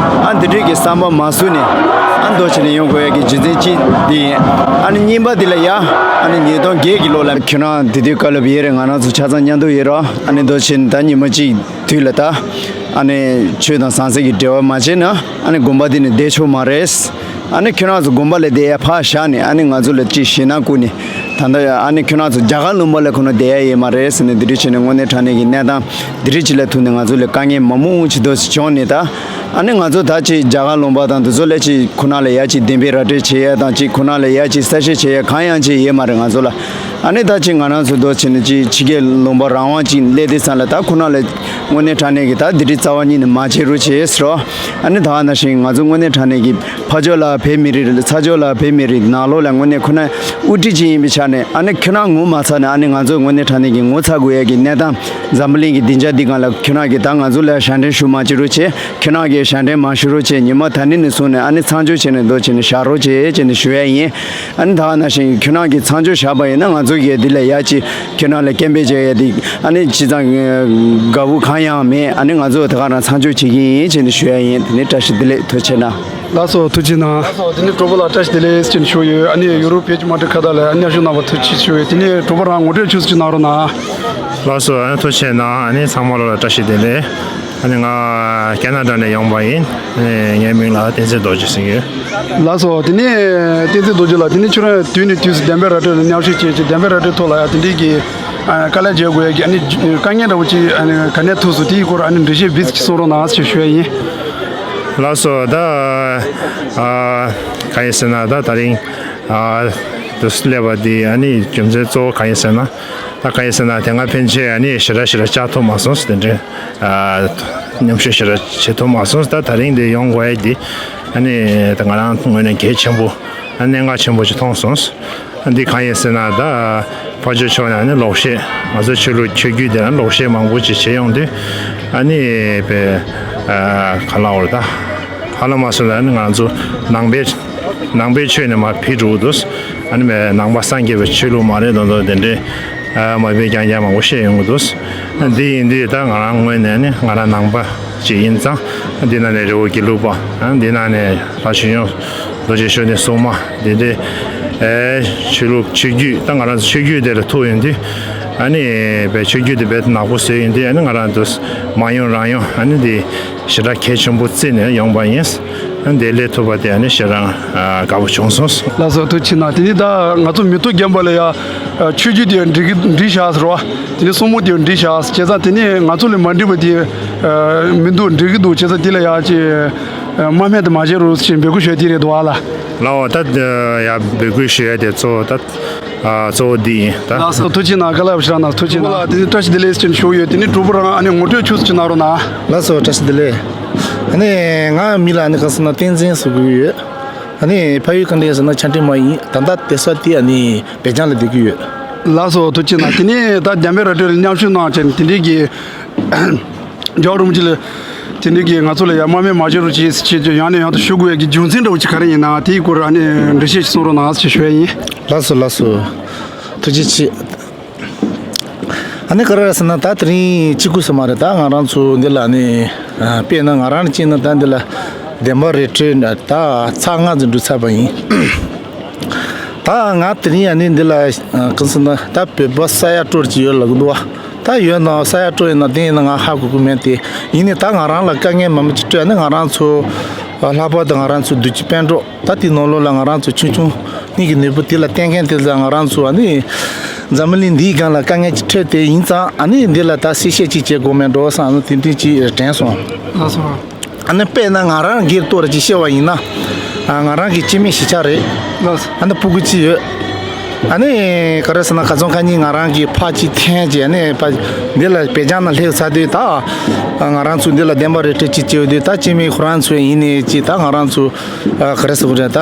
ཨ་འདི་འདྲའི་གི་བསམ་པ་མ་བཟོས་ནས་ཨ་འདུག་བྱས་ནས་ཡོང་དགོས་ཡ་གི་རྒྱུ་མཚན་གཅིག་འདི་ཡིན། ཨ་ནི་གཉིས་པ་འདི་ལ་ཡ་ཨ་ནི་ཉིས་སྟོང་བརྒྱད་ཀྱི་ལོ་ལ་ཁྱོད་རང་དེ་དུས་བཀའ་སློབ་ཡོད་རེད། ང་རང་ཚོ་ཆ་ཚང་མཉམ་དུ་ཡོད་རོགས། ཨ་ནི་འདུག་བྱས་ནས་ད་ཉི་མ་གཅིག་དུས་ལ་ད་ཨ་ནི་ཆོས་དང་ཟང་ཟིང་གི་འབྲེལ་བ་མ་བྱས་ན་ཨ་ནི་དགོན་པ་འདི་ནས་བསྡད་ཆོག་མ་རེད། ཨ་ནི་ཁྱོད་རང་ཚོ་དགོན་པ་ལ་བསྡད་ཡ་ཕར་བཞག་ནས་ཨ་ནི་ང་ཚོ་ལ་ཅིག་ཞེད་སྣང་བསྐུལ་ནས་ད་ལྟ་ཨ་ནི་ཁྱོད་རང་ཚོ་རྒྱ་གར་ལུང་པ་ལ་ཁོ་ན་བསྡད་ཡ་ཡོད་མ་རེད་ཟེར་ནས་འདི་འདྲ་བྱས་ནས་དངོས་གནས་དྲང་གནས་ཀྱི་གནས་སྟངས་འདི་འདྲ་ཅིག་ལ་ཐུག་ནས་ང་ཚོ་ལ་དཀའ་ངལ་མང་པོ་ཅིག་འདུག་སེ་བྱུང་ནས་ད། ཨ་ནི་ང་ཚོ་ད་ཅིག་རྒྱ་གར་ལུང་པ་དང་འདི་ཚོ་ལ་ཅིག་ཁོ་ན་ལ་ཡ་ཅིག་བདེན་པའི་ར་སྤྲོད་བྱེད་ཡ་དང་ཅིག་ཁོ་ན་ལ་ཡ་ཅིག་གསལ་བཤད་བྱེད་ཡ་གང་ཡང་ཅིག་ཡོད་མ་རེད་ང་ཚོ་ལ། ཨ་ནི་ད་ཅིག་ང་རང་ཚོ་འདུག་བྱས་ནས་ཅིག་ཕྱི་རྒྱལ་ལུང་པ་རང་དབང་ཅིག་སླེབས་དུས་ཙམ་ལ་ད་ཁོ་ན་ལ་དངོས་གནས་དྲང་གནས་ཀྱི་ད་འདི་འདྲའི་རྩ་བ་ཉིད་ནས་མ་བྱེད་རོགས་བྱེད་ཟེར་རོ། ཨ་ནི་ད་ག་ནང་བཞིན་ང་ཚོ་དངོས་གནས་དྲང་གནས་ཀྱི་ཕར་ཕྱོགས་ལ་བོད་མི་རིགས་རེད། ཚུར་ཕྱོགས་ལ་བོད་མི་རིགས། ནང་ལོགས་ལ་དངོས་གནས་ཁོ་ན་དབུ་ཁྲིད་ཅིག་ཡིན་པའི་ཆ་ནས་ཨ་ནི་ཁྱོད་རང་ངོ་མ་ཚ་ནས་ཨ་ནི་ང་ཚོ་དངོས་གནས་དྲང་གནས་ཀྱི་ངོ་ཚ་དགོས་ཡ་གི་གནས་སྟངས། འཛམ་བུ་གླིང་གི་སྡིངས་ཆ་འདི་སྒང་ལ་ཁྱོད་རང་གིས་ད་ང་ཚོ་ལ་ཞབས་འདྲེན་ཞུ་མ་བྱེད་རོགས་བྱེད། ཁྱོད་རང་གིས་ཞབས་འདྲེན་མ་ཞུ་རོགས་བྱེད། ཉི་མ་ད་ནི་ནས་བཟུང་ནས་ཨ་ནི་མཚམས་འཇོག་བྱས་ནས་འདུག་བྱས་ནས་བཞག་རོགས་བྱེད་བྱས་ནས་ཞུ་ཡ་ཡིན། ཨ་ནི་ད་ག་ནང་བཞིན་ཁྱོད་རང་གིས་མཚམས་འཇོག་བཞག་པ་ཡིན་ན་ང་ཚོ་གིས་འདི་ལ་ཡ་ཅིག་ཁྱོད་རང་ལ་སྐད་འབོད་བྱེད་ཡ་འདི་ཨ་ནི་ཅི་ཙང་དགའ་བོ་གང་ཡང་མེད། ཨ་ནི་ང་ཚོ་ད་ག་རང་མཚམས་འཇོག་བྱེད་ཀྱི་ཡིན་བྱས་ནས་ཞུ་ཡ་ཡིན། དེ་ནི་བཀྲ་ཤིས་བདེ་ལེགས། ཐུགས་རྗེ་ཆེ་གནང་། ལགས་སོ། ཐུགས་རྗེ་གནང་། ལགས་སོ། དེ་ནི་གྲོགས་པོ་ལགས་བཀྲ་ཤིས་བདེ་ལེགས་ཟེར་ནས་ཞུ་ཡོད། ཨ་ནི་ཡུ་རོབ་བོད་ཀྱི་དམག་སྡེ་ཁ་བརྡ་ལ་མཉམ་ཞུགས་གནང་བར་ཐུགས་རྗེ་ཆེ་ཞུ་ཡོད། དེ་ནི་གྲོགས་པོ་རང་ངོ་སྤྲོད་ཆུང་ཙམ་ཅིག་གནང་རོགས་གནང་། ལགས་སོ། ཨ་ནི་ཐུགས་རྗེ་གནང་། ཨ་ནི་ཚང་མ་ལོ་ལ་བཀྲ་ཤིས་བདེ་ལེགས། ཨ་ནི་ང་ཁེ་ན་ཌ་ནས་ཡོང་པ་ཡིན། ཨ་ནི་ངའི་མིང་ལ་བསྟན་འཛིན་རྡོ་རྗེ་ཟེར་གྱི་ཡོད། ལགས་སོ། དེ་ནི་བསྟན་འཛིན་རྡོ་རྗེ་ལགས། དེ་ནི་ཁྱོད་རང་དུས་ནས་དུས་སུ་བདེན་པའི་ར་སྤྲོད་ལ་མཉམ་ཞུགས་བྱེད་ཀྱི་བདེན་པའི་ར་སྤྲོད་ཐོག་ལ་ཡ་དེ་འདྲའི་གི་ཨ་དཀའ་ལས་བརྒྱབ་དགོས་ཡ་གི་ཨ་ནི་དཀའ་ངལ་འདྲ་བོ་ཅིག་ཨ་ནི་ག་ནས་ཐུག་སོང་། དེའི་སྐོར་ཨ་ནི་འགྲེལ་བཤད་བིས་ཅིག་གསུང་རོགས་གནང་ཞེས་ཞུ་ཡ་ཡིན། ལགས་སོ། ད་ཨ་གང་ཡིན་ཟེར་ན་ད་ད་རིང་ཨ་དུས་སུ་སླེབས་པ་འདི་ཨ་ནི་རྒྱུ་མཚན་གཙོ་བོ་གང་ཡིན་ཟེར་ན། ད་གང་ཡིན་ཟེར་ན་དེ་སྔ་ཕན་ཆད་ཨ་ནི་ཞེ་དྲག་ཞེ་དྲག་བཅར་ཐུབ་མ་སོང་། དེ་འདྲའི་ཨ་མཉམ་ཞུགས་ཞེ་དྲག་བྱེད་ཐུབ་མ་སོང་། ད་དེ་རིང་འདི་ཡོང་དགོས་ཡ་འདི་ཨ་ནི་ད་ང་རང་ངོས་ནས་གལ་ཆེན་པོ་ཨ་གནད་འགག་ཆེན་པོ་ཅིག་མཐོང་སོང་། ཨ་འདི་གང་ཡིན་ཟེར་ན་ད་ཕར་ཕྱོགས་ཕྱོགས་ནས་ཨ་ནི་ལོག་བཤད། ང་ཚོ་ཆོས་ལུགས་ཆོས་བརྒྱུད་དེ་ལ་ལོག་བཤད་མང་པོ་ཅིག་བྱེད་ཡོང་དུས་ཨ་ནི་པའི་ཨ་ག་ལ་འོར་ད་ཧ་ལམ་མ་སོང་ད་ཨ་ནི་ང་ཚོ་ནང་པའི་ནང་པའི་ཆོས་ནས་མར་ཕྱིར་འགྲོ་འདུག་ཨ་ནི་མེད་ནང་པ་སངས་རྒྱས་པའི་ཆོས་ལུགས་མ་རེད་མདོག་མདོག་དེ་འདྲའི་ཨ་མ་དཔེ་རྐྱང་རྐྱང་མང་པོ་བཤད་ཡོང་གི་འདུག་འདི་ཡིན་དུས་ད་ང་རང་ངོས་ནས་ནི་ང་རང་ནང་པ་ཅིག་ཡིན་ཙང་། འདི་ནང་ནས་རི་བོ་དགེ་ལུགས་པ། འདི་ནང་ནས་ལྷ་ཆོས་སྐྱོང་རྡོ་རྗེ་ཤུགས་ལྡན་སྲུང་མ་འདི་འདྲའི་ཨ་ཆོས་ལུགས་ཆོས་བརྒྱུད། ད་ང་རང་ཚོ་ཆོས་བརྒྱུད་དེ་ལ་ཐུག་ཡོང་དུས་ཨ་ནི་བའི་ཆོས་བརྒྱུད་དེ་བས་ནག་པོ་བཟོས་ཡོང་དུས་ཨ་ནི་ང་རང་ཚོ་མ་ཡོང་རང་ཡོང་ཨ་ནི་འདི་ཞེ་དྲག་གལ་ཆེན་པོ་བརྩིས་ནས་ཡོང་པ་ཡིན། འདི་སླེབས་ཐུབ་པ་དེ་ཨ་ནི་ཞེ་དྲག་དགའ་པོ་བྱུང་སོང་། ལགས་སོ། ཐུགས་རྗེ་གནང་། དེ་ནི་ད་ང་ཚོ་མེ་ཏོག་རྒན་པ་ལ་ཡ་ཆོས་བརྒྱུད་དེ་འགྲིག་གི་འགྲིག་ཤག་ཟེར་བ། དེ་ནི་སྲུང་མོ་དེ་འགྲིག་ཤག་བྱས་ཙང་དེ་ནི་ང་ཚོ་ལ་མ་འགྲིག་པ་དེ་མི་འདུག་འགྲིག་གི་འདུག་བྱས་ཙང་དེ་ལ་ཡ་ཅེ་མ་སྨད་དུ་མ་བྱེད་རོགས་ཞེས་འབོད་སྐུལ་ཞུ་ཡ་དེ་རེད་འདུག་ཨ་ལ། ལའོ་ད་ཡ་འབོད་སྐུལ་ཞུ་ཡ་དེ་གཙོ་བོ་ད། ཨ་གཙོ་བོ་འདི་ཡིན་ད། ལགས་སོ། ཐུགས་རྗེ་གནང་། བཀའ་སློབ་ཞུ་ར་གནང་། ཐུགས་རྗེ་གནང་། ལགས་དེ་ནི་བཀྲ་ཤིས་བདེ་ལེགས་ཅན་ཞུ་ཡོད། དེ་ནི་གྲོགས་པོ་རང་ཨ་ནི་ངོ་སྤྲོད་ཆུ་ཚོད་ཅིག་གནང་རོགས་གནང་། ལགས་སོ། བཀྲ་ཤིས་བདེ་ལེགས། ཨ་ནི་ང་མི་ལ་ཨ་ནི་ག་ཟེར་ན་བསྟན་འཛིན་ཟེར་གི་ཡོད། ཨ་ནི་ཕ་ཡུལ་ག་འདྲ་ཟེར་ན་ཆ་འཕྲིན་མ་ཡིན། ད་ལྟ་བསྡད་ས་དེ་ཨ་ནི་བེ་ཅང་ལ་བསྡད་ཀྱི་ཡོད། ལགས་སོ། ཐུགས་རྗེ་གནང་། དེ་ནི་ད་འཇམ་དཔལ་ར་སྤྲོད་ལ་མཉམ་ཞུགས་གནང་བྱས་ནས་དེ་འདྲའི་གི་རྒྱལ་བ་རིན་པོ་ཆེ་ལ་དེ་འདྲའི་གི་ང་ཚོ་ལ་ཡ་མ་སྨད་མ་བྱེད་རོགས་ཅེས་ཟེར་ཅེས་ཡང་ནས་ཡང་དུ་ཞུ་དགོས་ཡ་གི་རྒྱུ་མཚན་འདྲ་བོ་ཅིག་ག་རེ་ཡིན་ན་དེའི་སྐོར་ཨ་ནི་འགྲེལ་བཤད་ཅིག་གསུང་རོགས་གནང་ཞེས་ཞུ་ཡ་ཡིན། ལགས་སོ་ལགས་སོ། ཐུགས་རྗེ་ཆེ། ཨ་ནི་ག་རེ་རེད་ཟེར་ན་ད་དེ་རིང་གཅིག་པུ་ཙམ་མ་རེད། ད་ང་རང་ཚོ་འདི་ལ་ཨ་ནི་དཔེར་ན་ང་རང་ཅིག་ན་ད་འདི་ལ་བདེན་པ་རེད་བྲིས་ན་ད་ཚར་ལྔ་ཙམ་འགྲོ་ཚར་བ་ཡིན། ད་ང་དེ་རིང་ཨ་ནི་འདི་ལ་གང་ཟེར་ན་ད་བོད་པ་ས་ཡ་སྤྲོ་ཅིག་ཡོད་ལབ་གི་འདུག་བ། ད་ཡོད་ན་ས་ཡ་སྤྲོ་ཡིན་ན་དེ་ཡིན་ན་ང་ཧ་གོ་གི་མེད་དེ། ཡིན་ནའི་ད་ང་རང་ལ་དཀའ་ངལ་མང་པོ་ཅིག་སྤྲད་ནས་ང་རང་ཚོ་ལྷག་པར་དུ་ང་རང་ཚོ་བདུད་ཀྱི་དཔལ་འབྲོག་ད་དེའི་ནང་ལོགས་ལ་ང་རང་ཚོ་ཆུང་ཆུང་སྙིང་གི་ནོར་བུ་དེ་ལ་བརྟེན་མཁན་དེ་ཚོ་ང་རང་ཚོ་ཨ་ནི་འཛམ་བུ་གླིང་འདིའི་སྒང་ལ་དཀའ་ངལ་ཅིག་འཕྲད་དེ་ཡིན་ཙང་ཨ་ནི་འདི་ལ་ད་གསལ་བཤད་ཅིག་བྱེད་དགོས་མེད་འགྲོ་བསམ་ནས་དེ་འདྲ་ཅིག་དྲན་སོང་། ལགས་སོ། ཨ་ནི་དཔེར་ན་ང་རང་སྒེར་ཐོག་ལ་ཅིག་བཤད་པ་ཡིན་ན། ཨ་ང་རང་གི་སྐྱེ་དམན་གཞིས་ཆགས་རེད། ལགས་སོ། ཨ་ནི་སྤུ་གུ་གཅིག་ཡོད། ཨ་ནི་ག་རེ་ཟེར་ན་ཁ་སང་ཁ་ཉིན་ང་རང་གི་ཕ་གཅིག་འཐེན་བྱས་ཨ་ནི་ཕ་འདི་ལ་བེ་ཅང་ནང་སླེབས་ཚར་དུས་ད། ང་རང་ཚོ་འདི་ལ་བདེན་པ་རེད་བྲིས་ཅིག་བྱས་ཡོད་དུས་ད་སྐྱེ་དམན་ཁོ་རང་ཚོ་ཡིན་ནའི་ཅིག་ད་ང་རང་ཚོ་ག་རེ་ཟེར་དགོས་རེད་ད།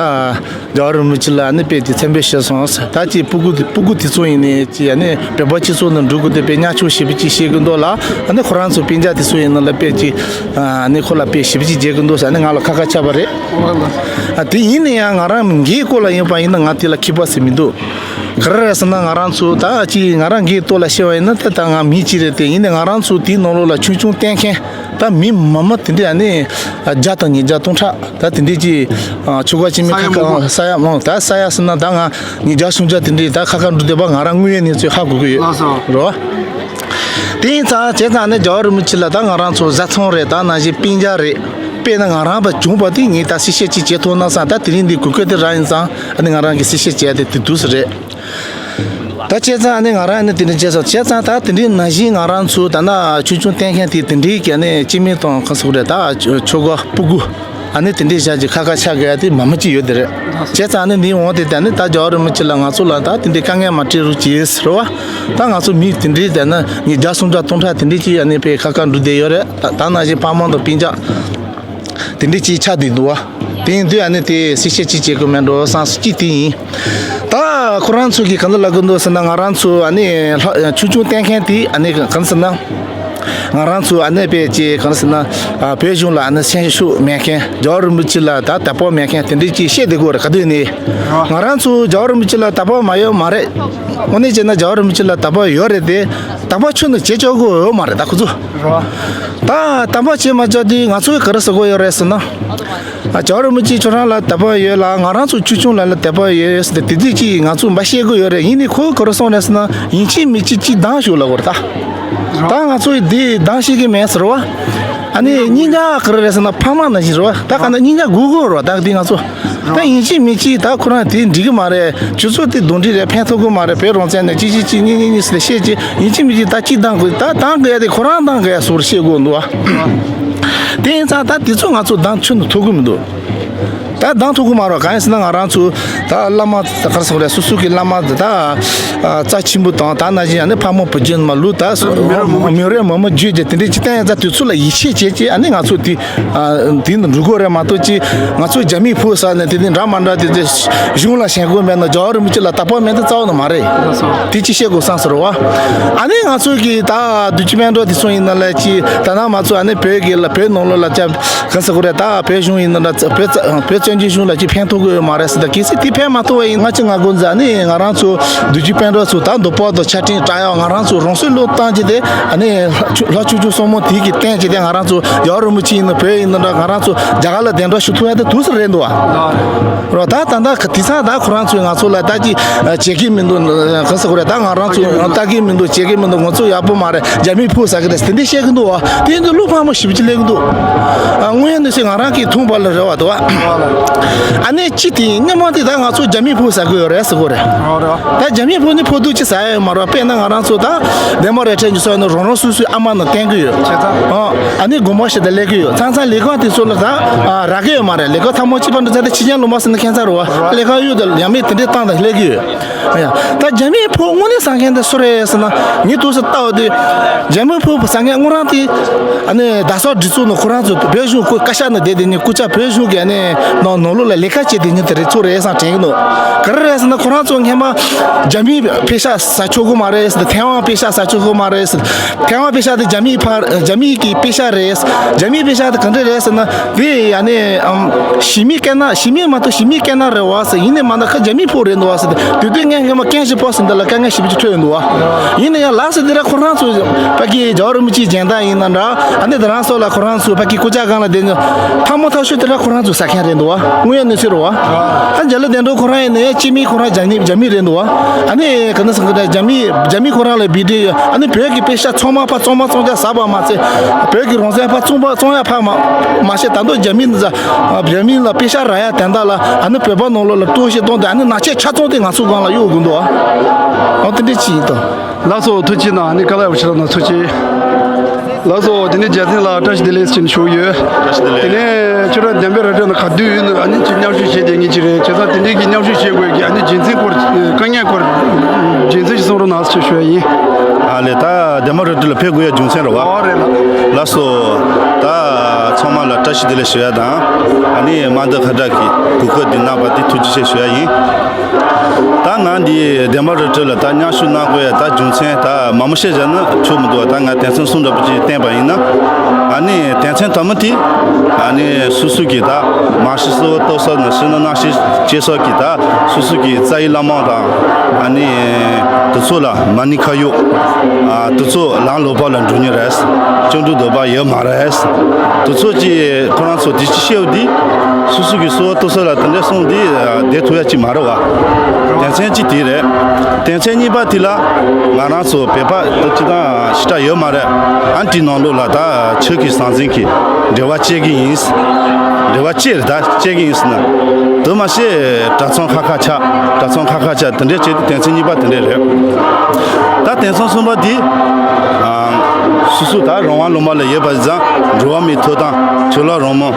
རྒྱལ་བ་རིན་པོ་ཆེ་ལ་ཨ་ནི་དཔེ་དེ་མཚན་འབོད་བྱས་སོང་། ད་ཅིག་སྤུ་གུ་སྤུ་གུ་དེ་ཚོ་ཡིན་ནའི་ཅིག་ཨ་ནི་བོད་པ་སྤྱི་ཚོགས་ནང་འགྲོ་དགོས་དེ་དཔེ་ཉག་ཆུང་ཞེ་པོ་ཅིག་བཤད་གི་འདུག་ལ། ཨ་ནི་ཁོ་རང་ཚོ་སྤུན་ཀྱག་དེ་ཚོ་ཡིན་ན་ལ་དཔེ་ཅིག་ཨ་ནི་ཁོ་ལ་དཔེ་ཞེ་པོ་ཅིག་བྱེད་གི་འདུག་ཟེར་ཨ་ནི་ང་ལ་ཁ་ཁ་ཆགས་པ་རེད། ཨ་དེ་ཡིན་ན་ཡང་ང་རང་སྒེར་སྐོར་ལ་ཡིན་པ་ཡིན་ན་ང་དེ་ལ་ཁེ་ཕན་ཟེར་མི་འདུག་ག་རེ་རེད་ཟེར་ན་ང་རང་ཚོ་ད་ཅིག་ང་རང་སྒེར་ཐོག་ལ་བཤད་པ་ཡིན་ན་ད་ད་ང་མི་གཅིག་རེད་དེ་ཡིན་ནའི་ང་རང་ཚོ་དེའི་ནང་ལོགས་ལ་ཆུང་ཆུང་བསྟེན་མཁན་ད་མི་མ་མ་དེ་འདྲས་ཨ་ནི་བརྒྱ་དང་ཉིས་བརྒྱ་སྟོང་ཕྲག་ད་དེ་འདྲས་ཀྱི་ཆོལ་ཁ་གཅིག་མིན་ས་ཡ་ཁ་མང་པོ་ས་ཡ་མང་ད་ས་ཡ་ཟེར་ན་ད་ང་ཉིས་བརྒྱ་སུམ་བརྒྱ་དེ་འདྲས་ད་ཁ་ཁ་འགྲོ་བསྡད་པ་ང་རང་དངོས་ཡོད་གནས་ཚུལ་ཧ་གོ་གི་ཡོད། ལགས་སོ། རོ། དེ་ཡིན་ཙང་བྱས་ཙང་ནི་རྒྱལ་བ་རིན་པོ་ཆེ་ལ་ད་ང་རང་ཚོ་བཟའ་ཚང་རེད། ད་ནང་བཞིན་སྤུན་ཀྱག་རེད། དཔེར་ན་ང་རང་པ་བྱུང་བ་དེ་ངས་ད་གསལ་བཤད་ཅིག་བྱེད་ཐུབ་ན་བསམ། ད་དེ་རིང་འདི་གོ་སྐབས་དེ་རག་ཡིན་ཙང་ཨ་ནི་ང་རང་གིས་གསལ་བཤད་བྱས་ཏེ་དེ་འདུག་ས་རེད། ད་བྱས་ཙང་ཨ་ནི་ང་རང་ཨ་ནི་དེ་འདྲ་བྱས་སོང་། བྱས་ཙང་ད་དེ་འདྲའི་ནང་བཞིན་ང་རང་ཚོ་ད་ན་ཆུང་ཆུང་བསྟེན་མཁན་དེ་དེ་འདྲའི་གི་ཨ་ནི་སྐྱེ་དམན་དང་གང་ཟེར་དགོས་རེད། ད་ཆོལ་ཁ་སྤུ་གུ་ཨ་ནི་དེ་འདྲའི་བཞག་ཅིག་ཁ་ཁ་ཆགས་དགོས་ཡ་དེ་མ་མ་ཅིག་ཡོད་དེ་རེད། བྱས་ཙང་ཨ་ནི་འདི་འོང་དེ་ད་ནི་ད་རྒྱལ་བ་རིན་པོ་ཆེ་ལ་ང་ཚོ་ལ་ད་དེ་འདྲའི་དཀའ་ངལ་མ་སྤྲད་རོགས་གྱིས་ཟེར་བ། ད་ང་ཚོ་མི་དེ་འདྲའི་ད་ན་ཉིས་བརྒྱ་སུམ་བརྒྱ་སྟོང་ཕྲག་དེ་འདྲའི་ཅིག་ཨ་ནི་དཔེ་ཁ་ཁ་འགྲོ་བསྡད་ཡོད་རེད། ད་ད་ནང་བཞིན་ཕ་མ་དང་སྤུན་ཀྱག་དེ་འདྲའི་ཅིག་ཆགས་བསྡད་འདུག་བ། དེ་ཡིན་དུས་ཨ་ནི་དེ་གསལ་བཤད་ཅིག་བྱེད་དགོས་མེད་འགྲོ་བསམ་སོང་། གཅིག་དེ་ཡིན། ད་ཁོ་རང་ཚོ་གིས་གང་འདྲ་ལབ་གི་འདུག་ཟེར་ན་ང་རང་ཚོ་ཨ་ནི་ལྷ་ཆུང་ཆུང་བསྟེན་མཁན་དེ་ཨ་ནི་གང་ཟེར་ན། ང་རང་ཚོ་ཨ་ནི་དཔེ་ཅིག་གང་ཟེར་ན། ཨ་བོད་གཞུང་ལ་ཨ་ནི་སེམས་ཤུགས་མེད་མཁན། རྒྱལ་བ་རིན་པོ་ཆེ་ལ་ད་དད་པ་མེད་མཁན་དེ་འདྲའི་ཅིག་བཤད་བསྡད་ཀྱི་ཡོད་རེད་ག་དུས་ནས། ང་རང་ཚོ་རྒྱལ་བ་རིན་པོ་ཆེ་ལ་དད་པ་མ་ཡོད་མ་རེད། དངོས་གནས་བྱས་ན་རྒྱལ་བ་རིན་པོ་ཆེ་ལ་དད་པ་ཡོད་རེད་དེ། དད་པ་ཁྱོན་ནས་བྱེད་ཆོག་གི་ཡོད་མ་རེད་ད་ཁོ་ཚོ། རེད་བ། ད་དམ་པ་བྱེད་མ་ཆོག་དུས་ང་ཚོས་ག་རེ་ཟེར་དགོས་ཡོད་རེད་ཟེར་ན། ཨ་རྒྱལ་བ་རིན་པོ་ཆེ་ཁྱོད་རང་ལ་དད་པ་ཡོད་ལ་ང་རང་ཚོ་ཆུང་ཆུང་ལ་ལ་དད་པ་ཡོད་ཟེར་ཏེ་དེ་དུས་ཀྱིས་ང་ཚོ་འབའ་བཤད་དགོས་ཡོད་རེད། ཡིན་ནའི་ཁོས་ག་རེ་གསུངས་རེད་ཟེར་ན་ཡིན་གཅིག་མིན་གཅིག་གཅིག་སྡང་ཞུགས་ལ་གོ་རེད་ད། ད་ང་ཚོས་འདི་སྡང་ཤེས་ཀྱི་མེད་ཟེར་བ། ཨ་ནི་གཉིས་ཀ་ག་རེ་རེད་ཟེར་ན་ཕ་མ་ནང་བཞིན་རེད་བ། ད་ག་ན་གཉིས་ཀ་དགོས་དགོས་རེད་བ། ད་འདི་ང་ཚོ། ད་ཡིན་གཅིག་མིན་གཅིག་ད་ཁོ་རང་དེ་འགྲིག་གི་མ་རེད། ཁྱོད་ཚོ་དེ་གདོན་འདྲེ་རེད། ཕན་ཐོགས་གི་མ་རེད། བོད་རང་བཙན་ནས་གཅིག་གཅིག་གཅིག་གཉིས་གཉིས་གཉིས་ཟེར་བཤད་ཀྱི་ཡིན་གཅིག་མིན་གཅིག་ད་གཅིག་སྡང་དགོས། ད་སྡང་དགོས་ཡ་དེ་ཁོ་རང་སྡང་དགོས་ཡ་ཟུར་བཤད་དགོས་འདུག་བ། དེ་ཡིན་ཙང་ད་དེ་ཚོ་ང་ཚོ་སྡང་ཁྱོན་དུ་ཐུབ་གི་མི་འདུག་ད་གདངས་ཐུབ་ཀྱི་མ་རེད། གང་ཡིན་ཟེར་ན་ང་རང་ཚོ་ད་བླ་མ་ད་ག་རེ་ཟེར་དགོས་རེད། སོ་སོ་གི་བླ་མ་ད་ད་རྩ་ཆེན་པོ་དང་ད་ན་བཞིན་ཨ་ནི་ཕ་མ་བུ་རྒྱུད་མ་ལུས་ད་སོ་མི་རེ་མ་མ་བརྗོད་ཀྱི་དེ་འདྲའི་ཅི་བསྟན་ཡ་ད་དུས་ཚོད་ལ་ཡིད་ཆེས་བྱེད་ཀྱི་ཨ་ནི་ང་ཚོ་དེ་དེ་ནི་འགྲོ་དགོས་རེད་མ་གཏོགས་ཅི་ང་ཚོ་རྒྱ་མིའི་ཕོ་ཟེར་ནས་དེ་དེ་འདྲ་མ་འདྲ་དེ་དེ་གཞུང་ལ་ཞེན་དགོས་མེད་ན་རྒྱལ་བ་རིན་པོ་ཆེ་ལ་དད་པ་མེད་ན་རྩ་བ་ནས་མ་རེད། དེ་ཅི་བཤད་དགོས་བསམ་ཟེར་བ། ཨ་ནི་ང་ཚོ་གི་ད་བདུད་ཀྱི་སྨན་གྲོགས་དེ་ཚོ་ཡིན་ན་ལས་ཅི་ད་ན་མ་ཚོ་ཨ་ནི་བོད་ཀྱི་ལ་བོད་ནང་ལོགས་ལ་ཅི། ག་ཟེར་དགོས་རེད། ད་བོད་གཞུང་ཡིན་ན་འདྲ་བོད་བཙན་བོད་བཙན་བྱོལ་གཞུང་ལ་ཅིག་ཕན་ཐོགས་ཀྱི་ཡོད་མ་རེད་ཟེར། ད་གལ་སྲིད་དེ་ཕན་མ་ཐོགས་པ་ཡིན་ང་ཅི་ང་དགོན་ཟེར་ནི་ང་རང་ཚོ་བདུད་རྩི་དཔལ་འབྲས་ཚོ་ད་འདོད་པ་དང་ཆ་འཕྲིན་བསྒྲགས་ཡག་ང་རང་ཚོ་རང་སྲོག་བློས་བཏང་བྱས་ཏེ་ཨ་ནི་ལྷ་བཅུ་བཅུ་གསུམ་མོ་དེ་གི་བསྟན་བྱས་ཏེ་ང་རང་ཚོ་རྒྱལ་བ་རིན་པོ་ཆེ་ཡིན་ན་བོད་ཡིན་ན་འདྲ་ང་རང་ཚོ་རྒྱ་གར་ལ་གདན་འདྲེན་ཞུ་ཐུབ་ཡག་དེ་དུས་སུ་རེད་འདུག་བ། རོ་ད་ད་ད་དེ་ཚང་ད་ཁོ་རང་ཚོས་ང་ཚོ་ལ་ད་ཅི་བྱེད་ཀྱི་མི་འདུག་ག་ཟེར་དགོས་རེད། ད་ང་རང་ཚོ་ལྟ་གི་མི་འདུག་བྱེད་ཀྱི་མི་འདུག་ང་ཚོ་ཡག་པོ་མ་རེད། རྒྱ་མིའི་ཕོ་ཟེར་གི་རེད་དེ་འདྲ་བཤད་གི་འདུག་བ། དེ་འདི་བློ་ཕམ་པོ་ཞེ་པོ་ཅིག་སླེབས་ཀྱི་འདུག་ཨ་དངོས་ཡོད་གནས་ཚུལ་ང་རང་གིས་མཐོང་བ་ལ་རེད་བ་འདུག་བ། ཨ་ནི་ཅི་དེ་སྔོན་མ་དེ་ད་ང་ཚོ་རྒྱ་མིའི་ཕོ་ཟེར་གི་ཡོད་རེད་ཟེར་གི་རེད། ད་རྒྱ་མིའི་ཕོ་ནི་ཕོ་སྡུག་ཅི་ཟེར་ཡ་ཡོད་མ་རེད་བ། དཔེར་ན་ང་རང་ཚོ་ད་འདན་མ་རེ་ཁྲེ་ཉི་སོ་ནི་རང་རང་སོ་སོའི་ཨ་མ་ནང་བསྟེན་གི་ཡོད། ཨ་ནི་དགོན་པ་ཞིག་ཏུ་སླེབས་གི་ཡོད། ཚང་ཚང་ལས་ཁང་དེ་ཚོ་ལ་ད་རག་གི་ཡོད་མ་རེད། ལས་ཁང་ཐ་མ་གཅིག་པ་འདྲ་ཚ་དེ་ཕྱི་རྒྱལ་ལུང་པ་ཟེར་ན་ཁྱད་མཚར་རེད་བ། ལས་ཁང་གཡུག་དེ་ཡང་མེད་དེ་འདྲའི་སྟངས་དང་སླེབས་གི་ཡོད། ཡ། ད་རྒྱ་མིའི་ཕོ་དངོས་གནས་ཟ་མཁན་དེ་སུ་རེད་ཟེར་ན་ངས་དུས་སུ་ལྟ་བ་དེ་རྒྱ་མིའི་ཕོ་ཟ་མཁན་དངོས་རང་དེ་ཨ་ནི་ད་སོག་སྒྲིག་འཛུགས་ནང་ཁོ་རང་ཚོ་བོད་གཞུང་སྐུ་བཀའ་ཤག་ནང་བསྡད་དེ་ནི་སྐུ་ཕྱྭ་བོད་གཞུང་གི་ཨ་ནི་ནང་ནང་ལོགས་ལ་ལས་ཀ་བྱེད་དེ་ནི་དེ་རེད་ཚོ་རེད་བསམ་དྲན་གི་འདུག་ག་རེ་རེད་ཟེར་ན་ཁོ་རང་ཚོ་སྔན་མ་རྒྱ་མིའི་པེ་ཤག་ཟ་ཆོག་གི་མ་རེད་ཟེར། ཐའེ་ཝན་པེ་ཤག་ཟ་ཆོག་གི་མ་རེད་ཟེར། ཐའེ་ཝན་པེ་ཤག་དེ་རྒྱ་མིའི་ཕ་རྒྱ་མིའི་གི་པེ་ཤག་རེད། རྒྱ་མིའི་པེ་ཤག་དེ་ག་འདྲ་རེད་ཟེར་ན། དེ་ཡ་ནི་ཨམ་ཞི་མི་སྐད་ནག་ཞི་མི་མ་གཏོགས་ཞི་མི་སྐད་ནག་རེད་བ་ཟེར། ཡིན་ནའི་མ་ན་ཁ་རྒྱ་མི་ཕོ་རེད་འདུག་བ་ཟེར། དེ་དུས་ངས་ངས་མ་སྐད་ཞིག་པོ་ཟེར་འདི་ལ་དཀའ་ངལ་ཞིག་པོ་ཅིག་འཕྲད་ཡོང་འདུག་བ། ཡིན་ནའི་ཡང་ལགས་སེ་དེ་ར་ཁོ་རང་ཚོ་ཕ་གི་རྒྱལ་བ་རིན་པོ་ཆེའི་སྦྱིན་བདག་ཡིན་ན་འདྲ། ཨ་ནི་དེ་རང་སོགས་ལ་ཁོ་རང་ཚོ་ཕ་གི་སྐུ་ཕྱྭ་སྒང་ལ་བསྡད་ནས་ཐ་མོ་ཐ་ཤོས་དེ་ར་ཁོ་རང་ཚོ་ཟ་མཁན་རེད་འདུག་བ། དངོས་ཡོད་གནས་ཚུལ་རེད་བ། ཨ་འཇལ་ལ་བསྟན་འགྲོ་ཁོ་རང་ཡིན་ནའི་སྐྱེ་དམན་ཁོ་རང་རྒྱ་མི་རྒྱ་མི་རེད་འདུག་བ། ཨ་ནི་ག་ནས་སང་གི་རྒྱ་མི་རྒྱ་མི་ཁོ་རང་ལ་བི་ཌི་ཡོད། ཨ་ནི་བོད་ཀྱི་པེ་ཤག་ཚང་མ་ཕ་བཙོང་མ་བཙོང་རྒྱ་ཟ་བ་མ་ཚད། བོད་ཀྱི་རང་བཙན་ཕ་བཙོང་པ་བཙོང་ཡ་ཕ་མ་མ་བཤད། ད་དུང་རྒྱ་མི་འདི་ཚ་རྒྱ་མི་ལ་པེ་ཤག་རག་ཡ་དན་ད་ལ་ཨ་ནི་བོད་པ་ནང་ལོགས་ལ་ལྟོ་ཤི་གཏོང་དེ་ཨ་ནི་ན་ཆེ་ཆ་ཚང་དེ་ང་ཚོ་སྒང་ལ་གཡོག་དགོས་འདུག་ཨ། འོ་དེ་འདྲས་ཅི་ཡིན་དང་། ལགས་སོ་ཐུགས་རྗེ་གནང་། ཨ་ནི་ཀ་ལ་ཡ་བ་ཕྱི་ལ་ན་ཐུགས་རྗེ། ལགས་སོ། དེ་ནས་རྒྱལ་མཚན་ལགས་བཀྲ་ཤིས་བདེ་ལེགས་ཟེར་ནས་ཞུ་གི་ཡོད། བཀྲ་ཤིས་བདེ་ལེགས། དེ་ནས་ཁྱོད་རང་འདན་མའི་རི་ཁྲོད་ནང་ག་དུས་ཡིན་ན་ཨ་ནི་ཅིག་མཉམ་ཞུགས་བྱེད་བསྡད་མཁན་ཅིག་རེད། བྱས་ཙང་དེ་འདྲའི་གི་མཉམ་ཞུགས་བྱེད་དགོས་ཀྱི་ཨ་ནི་རྒྱུ་མཚན་སྐོར་དཀའ་ངལ་སྐོར་རྒྱུ་མཚན་ཞིག་གསུང་རོགས་གནང་ཟེར་ཞུ་ཡ་ཡིན། ཨ་ལས། ད་འདན་མའི་རི་ཁྲོད་ལ་ཕེབས་དགོས་ཡ་རྒྱུ་མཚན་རེད་བ། ཨོ་རེད་ལགས། ལགས་སོ། ད་ཚང་མ་ལ་བཀྲ་ཤིས་བདེ་ལེགས་ཞུ་ཡ་དང་། ཨ་ནི་མ་འདི་ཁ་བརྡ་གི་གོ་སྐབས་འདི་གནང་བ་དེ་ཐུགས་རྗེ་ཆེ་ཞུ་ཡ་ཡིན། ད་ང་འདི་འདན་མའི་རི་ཁྲོད་ལ་ད་མཉམ་ཞུགས་གནང་དགོས་ཡ་ད་རྒྱུ་མཚན་ད་མང་པོ་བཤད་བཞག་ན་ཆོག་མི་འདུག་ད་ང་དོན་ཚན་གསུམ་འདྲ་པོ་ཅིག་བསྟན་པ་ཡིན་ན། ཨ་ནི་དོན་ཚན་དང་པོ་དེ་ཨ་ནི་སོ་སོ་གི་ད་མ་ཤི་གསོལ་བ་གཏོད་ས་ན་ཤི་ན་ནང་ཤི་སྐྱེ་ས་གི་ད་སོ་སོ་གི་རྩ་བའི་བླ་མ་དང་ཨ་ནི་དེ་ཚོ་ལ་མ་ཎི་ཁ་ཡོག་ཨ་དེ་ཚོ་ལམ་ལོག་པ་ལ་འགྲོ་ཉེན་རེད། བཅིངས་འགྲོལ་འདོད་པ་ཡོད་མ་རེད། དེ་ཚོ་ཅིག་ཁོ་རང་ཚོ་དེ་ཅི་བཤད་འོ་དེ། སོ་སོ་གི་གསོལ་བ་གཏོད་ས་ལ་དེ་འདྲ་སོང་དེ་བསྡད་ཐུབ་ཡ་ཅིག་མ་རེད་བ། དོན་ཚན་གཅིག་དེ་རེད། དོན་ཚན་གཉིས་པ་དེ་ལ་ང་རང་ཚོ་བོད་པ་དེ་སྤྱི་བཏང་ཞེ་དྲག་ཡོད་མ་རེད། ཨ་ནི་དེའི་ནང་ལོགས་ལ་ད་ཆོས་ཀྱི་ཟང་ཟིང་གི་འབྲེལ་བ་བཅད་ཀྱི་ཡིན། འབྲེལ་བ་བཅད་རེད། ད་བཅད་ཀྱི་ཡིན་ཟེར་ན། དེ་མ་ཟད་གྲྭ་ཚང་ཁ་ཁ་ཆགས། གྲྭ་ཚང་ཁ་ཁ་ཆགས་དེ་འདྲ་བྱས་ཏེ་དོན་ཚན་གཉིས་པ་དེ་འདྲ་རེད། ད་དོན་ཚན་གསུམ་པ་དེ། ཨ། སོ་སོ་ད་རང་དབང་ལུང་པ་ལ་ཡོད་པ་ཙང་འགྲོ་བ་མིའི་ཐོབ་ཐང་ཆོས་ལུགས་རང་མོས།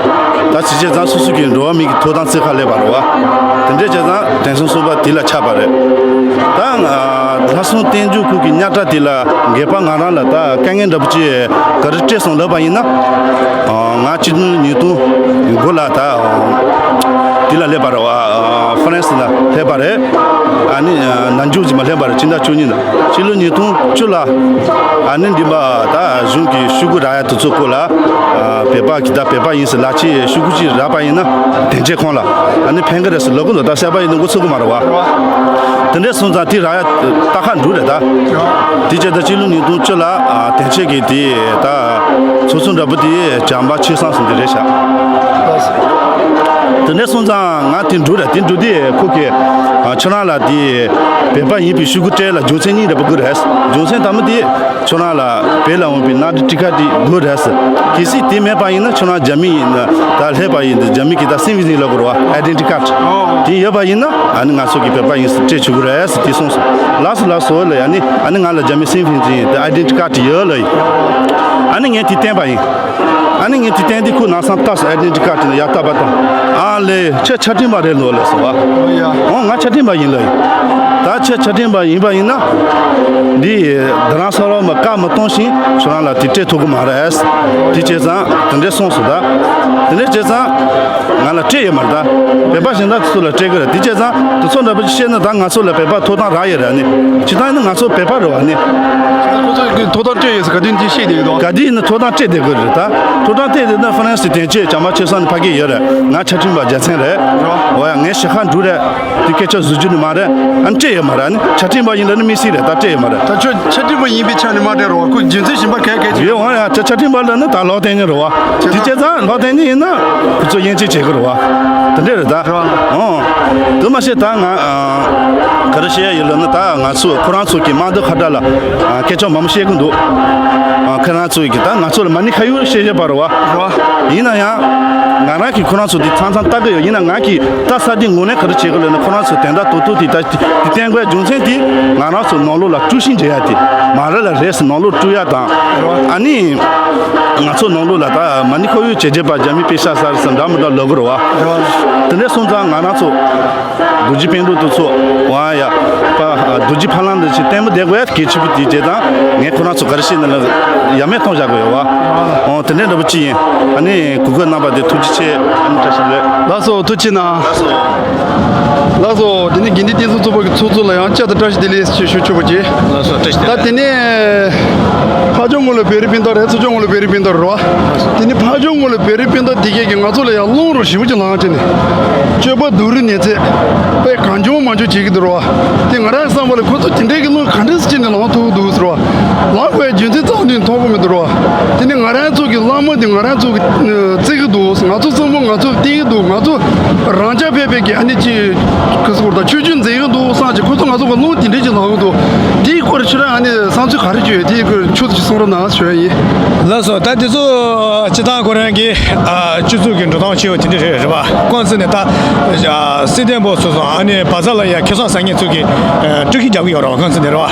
ད་ཅི་བྱས་ཙང་སོ་སོ་གི་འགྲོ་བ་མི་གི་ཐོབ་ཐང་རྩིས་ཁ་སླེབས་པ་རེད་བ། དེ་འདྲས་བྱས་ཙང་དོན་ཚན་གསུམ་པ་དེ་ལ་ཆགས་པ་རེད། ད་ང་ལྷ་སྲུང་བསྟན་འགྱུར་ཁུལ་གྱི་རྙོག་དྲ་དེ་ལ་འགལ་བ་ང་རང་ལ་ད་དཀའ་ངལ་འདྲ་པོ་ཅིག་ག་རེ་སྤྲད་སོང་ལབ་པ་ཡིན་ན། ང་སྤྱི་ཟླ་ཉིས་སྟོང་དགུ་ལ་ད་དེ་ལ་སླེབས་པ་རེད་བ། ཧྥ་རན་སི་ལ་སླེབས་པ་རེད། ཨ་ནི་ནམ་རྒྱུན་གྱི་མ་སླེབས་པ་རེད། སྤྱི་ཟླ་བཅུ་གཉིས་ལ། སྤྱི་ལོ་ཉིས་སྟོང་བཅུ་ལ་ཨ་ནི་འདི་མ་ད་གཞུང་གི་ཤོག་གུ་རག་ཡ་དེ་ཚོ་སྐོར་ལ། ཨ། བོད་པ་གི་ད་བོད་པ་ཡིན་ཟེར་ལག་ཁྱེར་ཤོག་གུ་ཅིག་རག་པ་ཡིན་ན་དེ་འདྲས་ཁོང་ལ་ཨ་ནི་ཕན་གི་རེད་ཟེར་ལབ་གི་འདུག་ད་བཤད་པ་ཡིན་ན་མགོ་ཚོད་གི་མ་རེད་བ། དེ་འདྲས་སོང་ཙང་དེ་རག་ཡ་ད་ཁ་འགྲོ་རེད་ད། དེ་བྱས་ད་སྤྱི་ལོ་ཉིས་སྟོང་བཅུ་ལ་ཨ་དེ་འདྲས་གི་དེ་ད་ཚོགས་གཙོ་འདྲ་པོ་དེ་བྱམས་པ་ཆོས་བཟང་ཟེར་དེ་རེད་ཤག་དེ་འདྲས་སོང་ཙང་ང་དེ་འགྲོ་རེད། དེ་འགྲོ་དེ་ཁོ་གི་ཨ་ཁྱོད་རང་ལ་དེ་བོད་པ་ཡིན་པའི་ཤོག་གུ་སྤྲད་ལ་རྒྱུ་མཚན་གཉིས་འདྲ་པོ་དགོས་རེད། རྒྱུ་མཚན་དང་པོ་དེ། ཁྱོད་རང་ལ་བོད་ལ་འོང་བའི་གནམ་གྲུ་ཊི་ཀེ་ཊི་དེ་དགོས་རེད་ཟེར། གལ་སྲིད་དེ་མེད་པ་ཡིན་ན་ཁྱོད་རང་རྒྱ་མི་ཡིན་ན་ད་སླེབས་པ་ཡིན་ན་རྒྱ་མི་གི་ད་སིན་བི་ཟིན་ལབ་དགོས་རེད་བ། ཨའི་ཌེན་ཊི་ཊི་ཀཌ་དེ་ཡོད་པ་ཡིན་ན་ཨ་ནི་ང་ཚོ་གི་བོད་པ་ཡིན་ཟེར་སྤྲད་ཆོག་གི་རེད་ཟེར་དེ་གསུངས་སོང་། ལགས་སོ་ལགས་སོ་ལབ་ཡ་ནི་ཨ་ནི་ང་ལ་རྒྱ་མི་སིན་བི་ཟིན་ཡིན་ད་ཨའི་ཌེན་ཊི་ཊི་ཀཌ་ཡོད་ལབ་ཡིན། ཨ་ནི་ངས་དེ་བསྟན་པ་ཡིན། ཨ་ནི་ངས་དེ་བསྟན་དེ་ཁོའི་ནང་སང་ལྟ་སོང་། ཨའི་ཌེན་ཊི་ཊི་ཀར་ཌི་ནང་ཡར་ལྟ་བ་དང་། ཨ་ལས་ཁྱེད་ཕྱག་འཕྲིན་པ་རེད་ལོ་ལབ་སོང་བ། ཨོ་ཡ། ཨོ་ང་ཕྱག་འཕྲིན་པ་ཡིན་ལབ་ཡིན། ད་ཁྱེད་ཕྱག་འཕྲིན་པ་ཡིན་པ་ཡིན་ན། འདི་རྡ་རམ་ས་ལ་མ་བཀའ་མ་གཏོང་ཞིང་ཁྱོད་རང་ལ་དེ་སྤྲད་ཐུབ་ཀྱི་མ་རེད། དེ་བྱས་ཙང་དེ་འདྲས་གསུངས་སོང་ད། དེ་འདྲས་བྱས་ཙང་ང་ལ་སྤྲད་ཡོད་མ་རེད་ད། བོད་པ་གཞན་དག་ཚོ་ལ་སྤྲད་ཀྱི་རེད། དེ་བྱས་ཙང་དེ་ཚོ་འདྲ་པོ་ཅིག་བཤད་ན་ད་ང་ཚོ་ལ་བོད་པ་ཐོབ་ཐང་རག་ཡོད་རེད་ནི། ཇི་ལྟར་ཡིན་ན་ང་ཚོ་བོད་པ་རེད་བ་ནི། ཁོ་ཚོས་ཐོབ་ཐང་སྤྲད་ཡོད་ཟེར་ག་དུས་འདི་བཤད་བསྡད་ཡོད་དོ། ག་དུས་ཡིན་ན་ཐོབ་ཐང་སྤྲད་བསྡད་དགོས་རེད་ད། ཐོབ་ཐང་སྤྲད་བསྡད་ན་ཧྥ་རན་སི་དེ་ཆེ་བྱམས་པ་ཆོས་བཟང་ནི་ཕ་གི་ཡོད་རེད། ང་ཕྱག་འཕྲིན་པ་རྒྱལ་མཚན་རེད། འོ་ཡ་ངའི་ཞལ་ཁ་འབྲུ་རེད། དེ་སྐད་ཆ་བཟོ་རྒྱུ་ནི་མ་རེད། ཨ་ནི་སྤྲད་ཡོད་མ་རེད། ཨ་ནི་ཕྱག་འཕྲིན་པ་ཡིན་ལ་ནི་མི་སྲིད་རེད་ད། སྤྲད་ཡོད་མ་རེད། ད་ཁྱོད་ཕྱག་འཕྲིན་པ་ཡིན་པའི་ཆ་ནས་མ་སྤྲད་རོགས། ཁོ་རྒྱུ་མཚན་གཞན་པ་ག་ག་ཅིག་ཡོད། འོ་ཡ་ཕྱག་ཕྱག་འཕྲིན་པ་ལ་ནི་ད་ལོག་བསྟན་ནི་རེད་བ། དེ་བྱས་ཙང་ལོག་བསྟན་ནི་ཡིན་ན་ཁོ་ཚོ་དབྱེ་འབྱེད་བྱེད་དགོས་རེད་བ། དེ་འདྲས་རེད་ད། ཨོ། དེ་མ་ཟད་ད་ང་ཨ་ག་རེ་བཤད་ཡ་ཡོད་ལབ་ན། ད་ང་ཚོ་ཁོ་རང་ཚོ་གི་དམངས་འདོད་ཁ་བརྡ་ལ་ཨ་སྐད་ཆ་མང་པོ་བཤད་གི་འདུག་ཨ་ཁོ་རང་ཚོ་གི་ད་ང་ཚོ་ལ་མ་ཎི་ཁ་ཡོད་བཤད་བཞིན་པ་རེད་བ། རེད་བ། ཡིན་ན་ཡང་ང་རང་གིས་ཁོ་རང་ཚོ་འདི་ཚང་ཚང་ལྟ་གི་ཡོད། ཡིན་ན་ང་གིས་ལྟ་ས་འདི་དངོས་གནས་ག་རེ་བྱེད་གི་ལབ་ན། ཁོ་རང་ཚོ་དོན་དག་ཏོག་ཏོག་དེ་ད་དེ་བསྟན་དགོས་རྒྱུ་མཚན་དེ་ང་རང་ཚོ་ནང་ལོགས་ལ་དཀྲུག་ཤིང་རྒྱག་ཡ་དེ་མ་རེད་ལ། རེས་ནང་ལོགས་དཀྲུག་ཡ་དང་། ཨ་ནི་ང་ཚོ་ནང་ལོགས་ལ་ད་མ་ཎི་ཁོར་ཡུག་བྱེད་བྱེད་པ་རྒྱ་མི་པེ་ཤ་ས་རེད་ཟེར་འདྲ་མི་འདྲ་ལབ་གི་རེད་བ། དེ་འདྲ་སོང་ཙང་ང་རང་ཚོ་རྡོ་རྗེ་སྤུན་གྲོགས་དེ་ཚོ་ཝང་ཡ་པ་རྡོ་རྗེ་ཕ་ལམ་འདི་ཆེ་བརྟན་པོ་བསྡད་དགོས་ཡ་གལ་ཆེ་པོ་དེ་བྱས་ཙང་ངས་ཁོ་རང་ཚོ་ག་རེ་བཤད་ན་ལ་ཡ་མེད་གཏོང་བཞག་གི་ཡོད་བ། ཨོ་དེ་འདྲ་འདྲ་པོ་ཅིག་ཡིན། ཨ་ནི་གུས་བཀུར་གནང་བ་དེ་ཐུགས་རྗེ་ཆེ། ཨ་ནི་བཀྲ་ཤིས་བདེ་ལེགས། ལགས་སོ་ཐུགས་རྗེ་གནང་། ལགས་སོ། དེ་ནི་དགེ་འདུན་བསྟེན་གསུམ་ཚོགས་པ་གི་ཚོགས་གཙོ་ལ་ཡང་བསྐྱར་དུ་བཀྲ་ཤིས་བདེ་ལེགས་ཞེས་ཞུ་ཆོག་པ་བྱེད། ལགས་སོ་བཀྲ་ཤིས་བདེ་ལེགས། ད་དེ་ནས་ཕར་ཕྱོགས་ངོས་ལ་བོད་རིགས་སྤུན་ཟླ་རེད། ཚུར་ཕྱོགས་ངོས་ལ་བོད་རིགས་སྤུན་ཟླ་རེད་བ། དེ་ནི་ཕར་ཕྱོགས་ངོས་ལ་བོད་རིགས་སྤུན་ཟླ་དེ་གས་ཀྱིས་ང་ཚོ་ལ་ཡང་རླུང་རོ་ཞེ་པོ་ཅིག་ལངས་བྱས་ནས། སྤྱོད་པ་སྡུག་རུས་ནས་ཚད་དཔེ་གང་བྱུང་མང་བྱུང་བྱེད་ཀྱི་འདུག་རེད་བ། དེ་ང་རང་བསམ་པ་ལ་ཁོ་ཚོ་དེ་འདྲའི་གི་རླུང་ག་འདྲས་སེ་ཅིག་ནས་ལངས་ཐུབ་ཀྱི་འདུག་ཟེར་བ། ལངས་དགོས་རྒྱུ་མཚན་རྩ་བ་ནས་མཐོང་གི་མི་འདུག་རེད་བ། དེ་ནི་ང་རང་ཚོ་གི་བླ་མ་དེ་ང་རང་ཚོ་གི་བརྩི་གི་འདུག་ང་ཚོ་བཙུན་མོ་ང་ཚོ་བསྟེན་གི་འདུག་ང་ཚོ་རང་ཅག་ཕལ་པའི་གི་ཨ་ནི་ཅི་གི་སྐོར་དང་ཆོས་བརྒྱུད་འཛིན་གི་འདུག་བསམ་ཅིག་ཁོ་ཚོ་ང་ཚོ་གི་རླུང་དེ་འདྲས་ཅིག་ལངས་གི་འདུག་དེའི་སྐོར་ཁྱོད་རང་ཨ་ནི་བསམ་ཚུལ་ག་རེ་བརྗོད་ཡོད། དེའི་སྐོར་ཆུ་ཚོད་ཅིག་གསུང་རོགས་གནང་ཞུ་ཡ་ཡིན། ལགས་སོ། ད་དེ་ཚོ་སྤྱི་བཏང་ཁོ་རང་གི་ཨ་སྤྱི་ཚོགས་ཀྱི་འགྲོ་སྟངས་ཆེ་བ་དེ་འདྲ་རེད་རེད་བ། ཁོང་ཚོ་ནས་ད་ཨ་སྲིད་དོན་པོ་སོ་སོ་ཨ་ནི་བ་ཚ་ལ་ཡ་ཁེ་བཟང་ཟ་མཁན་ཚོ་གི་ཨ་དཀྲུག་ཤིང་རྒྱག་གི་ཡོད་རེད་བ། ཁོང་ཚོ་ནས་རེད་བ།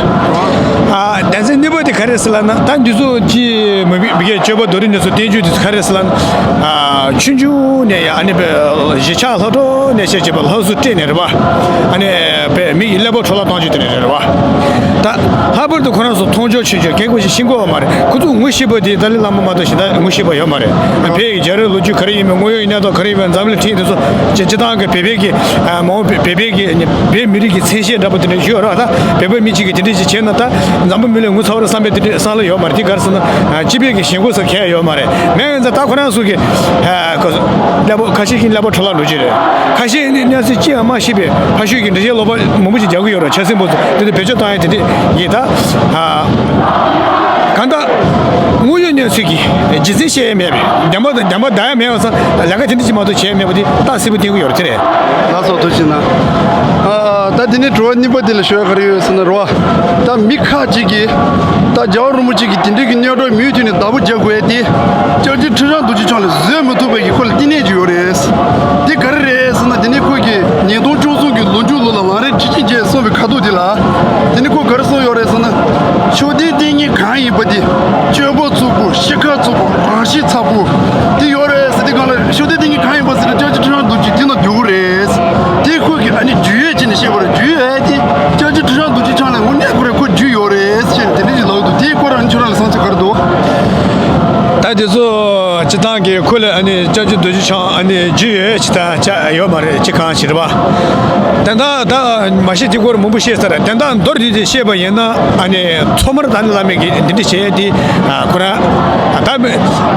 ཨ་བདེན་ཚིག་གཉིས་པ་དེ་ག་རེད་ཟེར་ལབ་ན། ད་འདི་ཚོ་ཅི་མི་བི་བི་གའི་སྤྱོད་པ་སྡུག་རུས་ནས་ཚོ་བསྟན་རྒྱུ་དེ་ཚོ་ག་རེད་ཟེར་ལབ་ན། ཨ་ཆུང་ཆུང་ནས་ཡ་ཨ་ནི་བས་གཞིས་ཆགས་ལྷག་འཕྲོ་ནས་བཤད་བྱས་པ་ལྷག་བཟོ་སྤྲད་ནས་རེད་བ། ཨ་ནི་བས་མི་ཡི་ཀླད་པ་འཕྲོ་བརླག་གཏོང་རྒྱུ་དེ་ནས་རེད་བ། ད་ལྷག་པར་དུ་ཁོ་རང་ཚོ་མཐོང་ཆོས་ཆོས་ཆོས་གལ་དགོས་ཤིག་ཤེས་དགོས་པ་མ་རེད། ཁོ་ཚོ་ངོ་ཤེས་པ་དེ་ཏཱ་ལའི་བླ་མ་མ་གཏོགས་གཞན་དག་ངོ་ཤེས་པ་ཡོད་མ་རེད། བོད་ཀྱི་རྒྱལ་རབས་ལོ་རྒྱུས་ག་རེ་ཡིན་མིན། དངོས་ཡོད་གནས་སྟངས་ག་རེ་ཡིན་མིན། འཛམ་གླིང་ཁྲིམས་དེ་ཚོ་སྤྱི་སྤྱི་བཏང་གི་བོད་པའི་གི་ཨ་མ་འོངས་བོད་བོད་པའི་གི་བོད་མི་རིགས་ཀྱི་མཚན་ཤས་འདྲ་པོ་དེ་འདྲ་ཞིག་ཡོད་རེད་བ། ད་བོད་པ་མི་གཅིག་གིས་དེ་འདྲ་ཞིག་བྱས་ན་ད་འཛམ་བུ་མི་ལ་ངོ་ཚ་བ་རེད་བསམ་པའི་དེ་འདྲ་བསམ་བློ་ཡོད་མ་རེད། དེ་ག་རེ་ཟེར་ན་ཨ་སྤྱི་པའི་གི་ཞེན་ཁོག་ཟེར་གང་ཡང་ཡོད་མ་རེད། མེད་ཡིན་ཙང་ད་ཁོ་རང་ཚོ་གི་ཨ་ཀླད་པ་ཁ་ཤས་ཀྱི་ཀླད་པ་འཕྲོ་བརླག་འགྲོ་གི་རེད། ཁ་ཤས་ནི་གནས་ཚུལ་ཅི་ཡང་མ་ཤེས་པའི་ཕ་ཤུལ་གྱི་འགྲེལ་བཤད་ལོག་པ་མང་པོ་ཞིག་རྒྱག་གི་ཡོད་རེད། ཆབ་སྲིད་པོ་ཚོ་དེ་ཚོ་བེད་སྤྱོད་བཏང་ཡ་དེ་འདྲས་ཡིན། ད་ཨ་གང་ལྟར་དངོས་ཡོད་གནས་ཚུལ་གྱི་རྒྱུ་མཚན་བཤད་ཡ་མེད་པས། བདེན་པ་དང་བདེན་པ་བདག་ཡ་མེད་པ་སང་ལས་ཀ་དེ་འདྲ་ཅིག་མ་གཏོགས་བྱས་ཡ་མེད་པ་དེ་རྟགས་གསལ་པོ་བསྟན་གྱི་ཡོད་རེད། དེ་རེད། ལགས་སོ་ཐུགས་རྗེ་གནང་། ཨ་ད་དེ་ནས་དྲི་བ་གཉིས་པ་དེ་ལ་ཞུ་ཡ་ག་རེ་ཡོད་ཟེར་ན་རོ། ད་མི་ཁ་ཅིག་གིས་ད་རྒྱལ་བ་རིན་པོ་ཆེ་གིས་དེ་འདྲའི་གི་གནོན་གྲོགས་མུ་མཐུད་ནས་བདག་པོ་རྒྱག་དགོས་ཏེ། སྐྱབས་རྗེ་ཁྲི་བྱང་རྡོ་རྗེ་འཆང་ལ་བཟོད་མི་ཐུབ་པའི་གི་ཁོ་ལ་བསྟི་གནས་ཅིག་ཡོད་རེད། དེ་ག་རེ་རེད་ཟེར་ན། དེ་ནི་ཁོ་གིས་ཉིས་སྟོང་བཅུ་གསུམ་གི་ལོ་མཇུག་ལོ་ལ་ལམ་རིམ་ཁྲིད་ཆེན་བཅས་གསུངས་པའི་ཁ་ཐུག་དེ་ལ། དེ་ནི་ཁོ་ག་རེ་གསུངས་ཡོད་རེད་ཟེར་ན། ཤུགས་ལྡན་བསྟི་གནས་གང་ཡིན་པ་དེ་སྤྱོད་པ་རྩུབ་པོ། གཤིས་ཀ་རྩུབ་པོ། རང་གཤིས་ཚ་པོ་དེ་ཡོད་རེད་ཟེར། དེ་སྒང་ལ་ཤུགས་ལྡན་བསྟི་གནས་གང་ཡིན་པ་ཟེར་ན་སྐྱབས་རྗེ་ཁྲི་བྱང་རྡོ་རྗེ་དེ་ན་འདུག་གི་རེད། དེ་ཁོ་གིས་ཨ་ནི་རྒྱུས་ཡོད་ཅེས་ནས་བཤད་པ་རེད། རྒྱུས་ཡོད་དེ་སྐྱབས་རྗེ་ཁྲི་བྱང་རྡོ་རྗེ་འཆང་ལ་དངོས་གནས་ཁོ་རང་ཁོ་རྒྱུས་ཡོད་རེད་ཟེར་ནས་དེ་འདྲ་ཞིག་ལབ་འདུག་དེའི་སྐོར་ཨ་ནི་ཁྱོད་རང་ལ་བསམ་ཚུལ་ག་རེ་འདུག་ད་དེ་ཚོ་སྤྱི་བཏང་གི་ཁོ་ལ་ཨ་ནི་སྐྱབས་རྗེ་རྡོ་རྗེ་འཆང་ཨ་ནི་རྒྱུས་ཡོད་ཅེས་ད་ཆ་ཡོད་མ་རེད། ཅི་གང་ཞིག་རེད་པ། དེ་འདྲ་ད་མ་གཞི་དེ་སྐོར་མང་པོ་བཤད་ས་རེད། དེ་འདྲ་མདོར་བསྡུས་ཏེ་བཤད་པ་ཡིན་ན་ཨ་ནི་ཐོག་མར་ཏཱ་ལའི་བླ་མས་ཀྱི་འདི་འདྲ་བྱས་ཏེ་ཁོ་རང་ད་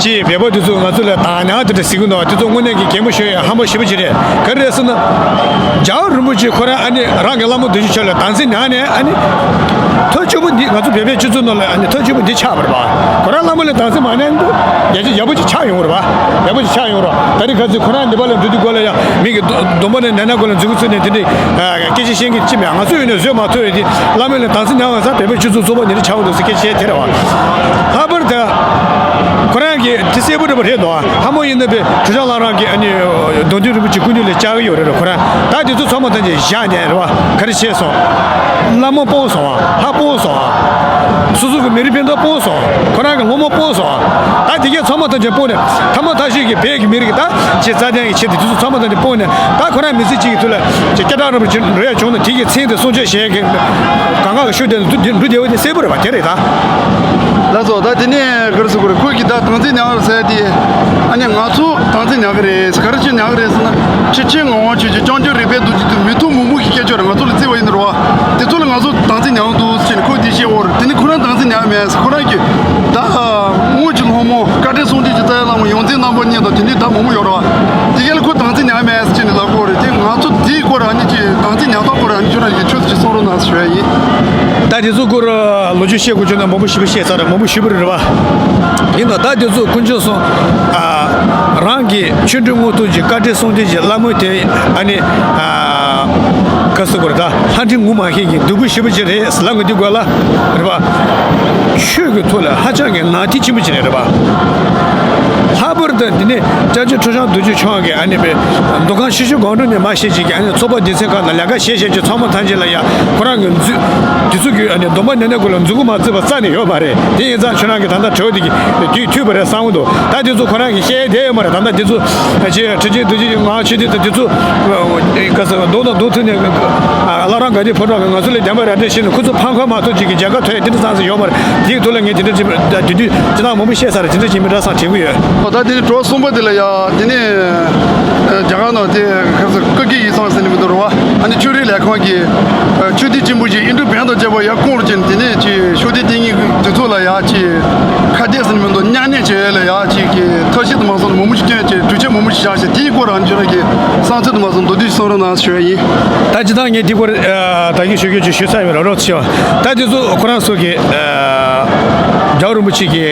ཅི་བོད་པ་དེ་ཚོ་ང་ཚོ་ལ་དང་ཉང་དེ་འདྲ་ཟེར་གི་འདུག་དེ་ཚོ་དངོས་གནས་ཀྱི་གད་མོ་ཤོར་ཡ་ཧམ་པ་ཞེ་པོ་ཅིག་རེད། ག་རེ་རེད་ཟེར་ན། རྒྱལ་བ་རིན་པོ་ཆེ་ཁོ་རང་ཨ་ནི་རང་གི་བླ་མ་རྡོ་རྗེ་འཆང་ལ་དམ་ཚིག་ཉར་ནས་ཨ་ནི་ཐབས་སྐྱོ་པོ་འདི་ང་ཚོ་བོད་པའི་སྤྱི་ཚོགས་ནང་ལ་ཨ་ནི་ཐབས་སྐྱོ་པོ་འདི་ཆགས་པ་རེད་པ། ཁོ་རང་བླ་མ་ལ་དམ་ཚིག་མ་ཉར་ན་རྒྱལ་ཁབ་ཡག་པོ་ཅིག་ཆགས་ཡོང་གི་རེད་པ། ཡག་པོ་ཅིག་ཆགས་ཡོང་གི་རེད་པ། ད་རེས་ཁ་སང་ཁོ་རང་ནེ་པ་ལ་འགྲོ་དུས་སྒོ་ལ་ཡང་མི་གི་གདོང་པ་ནས་ནང་ན་སྒོ་ལ་འཛུལ་གི་ཚུད་ནས་དེ་འདྲའི་སྐད་ཆ་བཤད་མཁན་ཅིག་མེད། ང་ཚོ་ཡོད་ན་བཟོད་མ་ཐུབ་ཡོད་དེ། བླ་མ་ལ་དམ་ཚིག་ཉར་བ་ས་བོད་པའི་སྤྱི་ཚོགས་བཙོག་པ་འདི་འདྲ་ཆགས་འདུག་ཟེར་སྐད་ཆ་བཤད་དེ་རེད་པ། ལྷག་པར་དུ། ཁོ་རང་གིས་དེ་གསལ་པོ་འདྲ་པོ་རེད་འདུག་ཨ། ལྷ་མོ་ཡིན་ན་པའི་གྲུ་ཆུང་ལྷ་རམས་ཀྱི་ཨ་ནི་རྡོ་འདུས་རིན་པོ་ཆེ་སྐུ་མདུན་ལ་བཅར་གི་ཡོད་རེད། ཁོ་རང་ད་དེ་ཚོ་ཚང་མ་ཐམས་ཅད་བཞག་ནས་རེད་བ། ག་རེ་བྱས་སོང་། ལྷ་མོ་སྤོང་སོང་ཨ། ལྷ་སྤོང་སོང་ཨ། སོ་སོ་གི་མི་རིགས་སྤུན་ཟླ་སྤོང་སོང་། ཁོ་རང་གི་སློབ་མ་སྤོང་སོང་ཨ། ད་དེ་གས་ཚང་མ་ཐམས་ཅད་སྤོང་ནས་ཐ་མ་ཐ་ཤོས་ཀྱི་བོད་ཀྱི་མི་རིགས་ད་ཅིག་རྩ་དོན་གྱི་ཆེད་དུ་དེ་ཚོ་ཚང་མ་ཐམས་ཅད་སྤོང་ནས་ད་ཁོ་རང་མི་ཚེ་གཅིག་གི་ཐོག་ལ་ཅིག་སྐད་གྲགས་རིན་པོ་ཆེ་འགྲོ་ཡ་བྱུང་ན་དེ་གི་མཚན་དེ་སྲུང་སྐྱོབ་བྱེད་མཁན་གྱི་གང་ག་གི་ཤུགས་ལྡན་དུ་འགྲོ་བསྡད་པ་དེ་གསལ་པོ་རེད་བ། དེ་རེད་ད། ལགས་སོ། ད་དེ་ནས་ག་རེ་ཟེར་དགོས་རེད། ཁོས་ཀྱིས་ད་སྟངས་འཛིན་ཉར་ཟེར་དེ། ཨ་ནི་ང་ཚོ་སྟངས་འཛིན་ཉར་གི་རེད། ག་རེ་བྱས་ཉར་གི་རེད་ཟེར་ན། ཆེ་ཆེ་ངག་དབང་ཆོས་ཀྱི་རྐྱང་རྐྱང་རིག་པའི་རྡོ་རྗེ་དེ་མི་ཐུབ་མི་མོ་གི་སྐད་ཅོར་ང་ཚོ་ལ་བརྩི་བ་ཡིན་ནོ་རེད་བ། དེ་ཚོ་ལ་ང་ཚོ་སྟངས་འཛིན་ཉར་འདུག་ཟེར་ནས་ཁོས་དེ་བཤད་འོར། དེ་ནི་ཁོ་རང་སྟངས་འཛིན་ཉར་མེད་ཟེར། ཁོ་རང་གིས་ད་སྔོན་གྱི་སློབ་མ་བཀའ་དྲིན་གསུམ་ལྡན་གྱི་རྩ་བའི་བླ་མ་ཡོངས་འཛིན་རྣམ་པ་གཉིས་དང་དེ་འདྲའི་ད་མང་པོ་ཡོད་རེད་བ། དེ་གས་ལ་ཁོས་སྟངས་འཛིན་ཉར་མེད་ཟེར་ནས་ལབ་ཀྱི་ཡོད་རེད། དེ་ང་ཚོ་དེའི་སྐོར་ཨ་ནི་ཅིག་སྟངས་འཛིན་ཉར་སྟངས་སྐོར་ཨ་ནི་ཁྱོད་རང་གིས་ཁྱོད་ཚོ་ཅིག་གསུང་རོགས་གནང་ཟེར་ཞུ་ཡ་ཡིན། ད་དེ་ཚོ་སྐོར་ལོ་རྒྱུས་བཤད་དགོས་བྱུང་ན་མང་པོ་ཞེ་པོ་བཤད་ཚར་རེད། མང་པོ་ཞེ་པོ་རེད་བ། ཡིན་ནའང་ད་དེ་ཚོ་དཀོན་མཆོག་གསུམ་ཨ། རང་གི་ཆོས་འབྲེལ་དངོས་གྲུབ་ཀྱི་བཀའ་དྲིན་གསུམ་ལྡན་གྱི་བླ་མ་དེ་ཨ་ནི་ཨ། ག་ཟེར་དགོས་རེད། ད་ལྷ་འདྲེ་ངུ་མ་ཤེས་ཀྱི་སྡུག་པོ་ཞེ་པོ་ཅིག་རེད་ཟེར་ལབ་དགོས་དུས་སྐབས་ལ་རེད་བ། ཆོས་ཀྱི་ཐོག་ལ་ཧ་ཅང་གི་ནང་དེ་ཆེན་པོ་ཅིག་རེད་རེད་བ། ལྷག་པར་དུ་འདི་ནས་སྐྱབས་རྗེ་ཁྲོ་ཆང་རྡོ་རྗེ་འཆང་གིས་ཨ་ནི་པའི་མདོ་ཁམས་ཤར་ཕྱོགས་སྒང་དྲུག་ནས་མར་བཤད་ཅིག་གི་ཨ་ནི་ཚོགས་པ་སྡེ་ཚན་ཁག་ནང་ལས་ཀ་བྱེད་བྱེད་ཀྱི་ཚང་མ་ཐམས་ཅད་ལ་ཡ་ཁོ་རང་གི་འཛུལ་དེ་ཚོ་གི་ཨ་ནི་སྡོམ་པ་ཉམས་ལེན་སྐོར་ལ་འཛུལ་ཁུག་མ་བརྩིས་པ་རྩ་ནས་ཡོད་མ་རེད། དེ་ཡིན་ཙང་ཁྱོད་རང་གི་ད་ལྟ་དྲི་བ་དེ་གི་དེ་འཐུས་པ་རེད་བསམ་གི་འདུག་ད་དེ་ཚོ་ཁོ་རང་གི་བཤད་བསྡད་ཡོད་མ་རེད། ད་ལྟ་དེ་ཚོ་ཅེས་ཁྲི་ཆེན་རྡོ་རྗེ་ངག་ཆོས་སྡེ་དང་དེ་ཚོ་ག་ས་རྡོག་དང་རྡོག་ཐུག་ནས་བླ་བྲང་དགའ་ལྡན་ཕོ་བྲང་གི་ང་ཚོ་ལ་བདེན་པ་ར་སྤྲོད་བྱས་ནས་ཁོ་ཚོ་ཕམ་ཁ་མ་ཐོགས་ཅིག་གི་རྒྱལ་ཁ་ཐོབ་ཡ་དེ་འདྲ་ཙང་ཙང་ཡོད་མ་རེད། དེའི་ཐོག་ལ་ངས་དེ་འདྲ་ཅིག་དེ་དུས་ཅི་ཐང་མང་པོ་བཤད་ས་རེད། དེ་འདྲ་ཅིག་མི་འདྲ་བསམ་དྲན་གི་ཡོད། ཨོ་ད་དེ་ནས་གྲོགས་གསུམ་པ་དེ་ལ་ཡ་དེ་ནས་རྒྱ་གར་ནང་དེ་ག་ས་ཀ་གི་ཡིག་ཚང་ཟེར་ནས་མི་འདུག་རེད་བ། ཨ་ནི་ཆོས་རིག་ལས་ཁང་གི་ཆོས་སྡེ་ཆེན་པོ་ཞིག་ཨིན་དྲུག་བན་དང་བཅས་པ་ཡར་བསྐོར་ཅིང་དེ་ནས་ཅིག་ཤུགས་ལྡན་བསྟེན་མཁན་དེ་ཚོ་ལ་ཡ་ཅིག་ཁ་གཏད་ཟེར་ནས་མི་འདུག་མཉམ་གནས་བྱེད་ཡ་ལ་ཡ་ཅིག་གི་ཐབས་ཤེས་དུ་མ་སོང་མང་པོ་ཞིག་བསྐྱོན་ཅིག་གྲོས་ཆོད་མང་པོ་ཞིག་བཞག་ཅིག་དེའི་སྐོར་ཨ་ནི་ཁྱོད་རང་གི་བསམ་ཚུལ་དུ་མ་སོང་མདོར་བསྡུས་ཤིག་གསུང་རོགས་གནང་ཞུ་ཡ་ཡིན། ད་སྤྱིར་བཏང་ངས་དེའི་སྐོར་ད་གིན་ཞུ་རྒྱུ་ཅིག་ཞུས་ཚར་ཡོད་ར། རོགས་ཚེ་ད་དེ་ཚོ་ཁོ་རང་ཚོ་གི་རྒྱལ་བ་རིན་པོ་ཆེ་གི་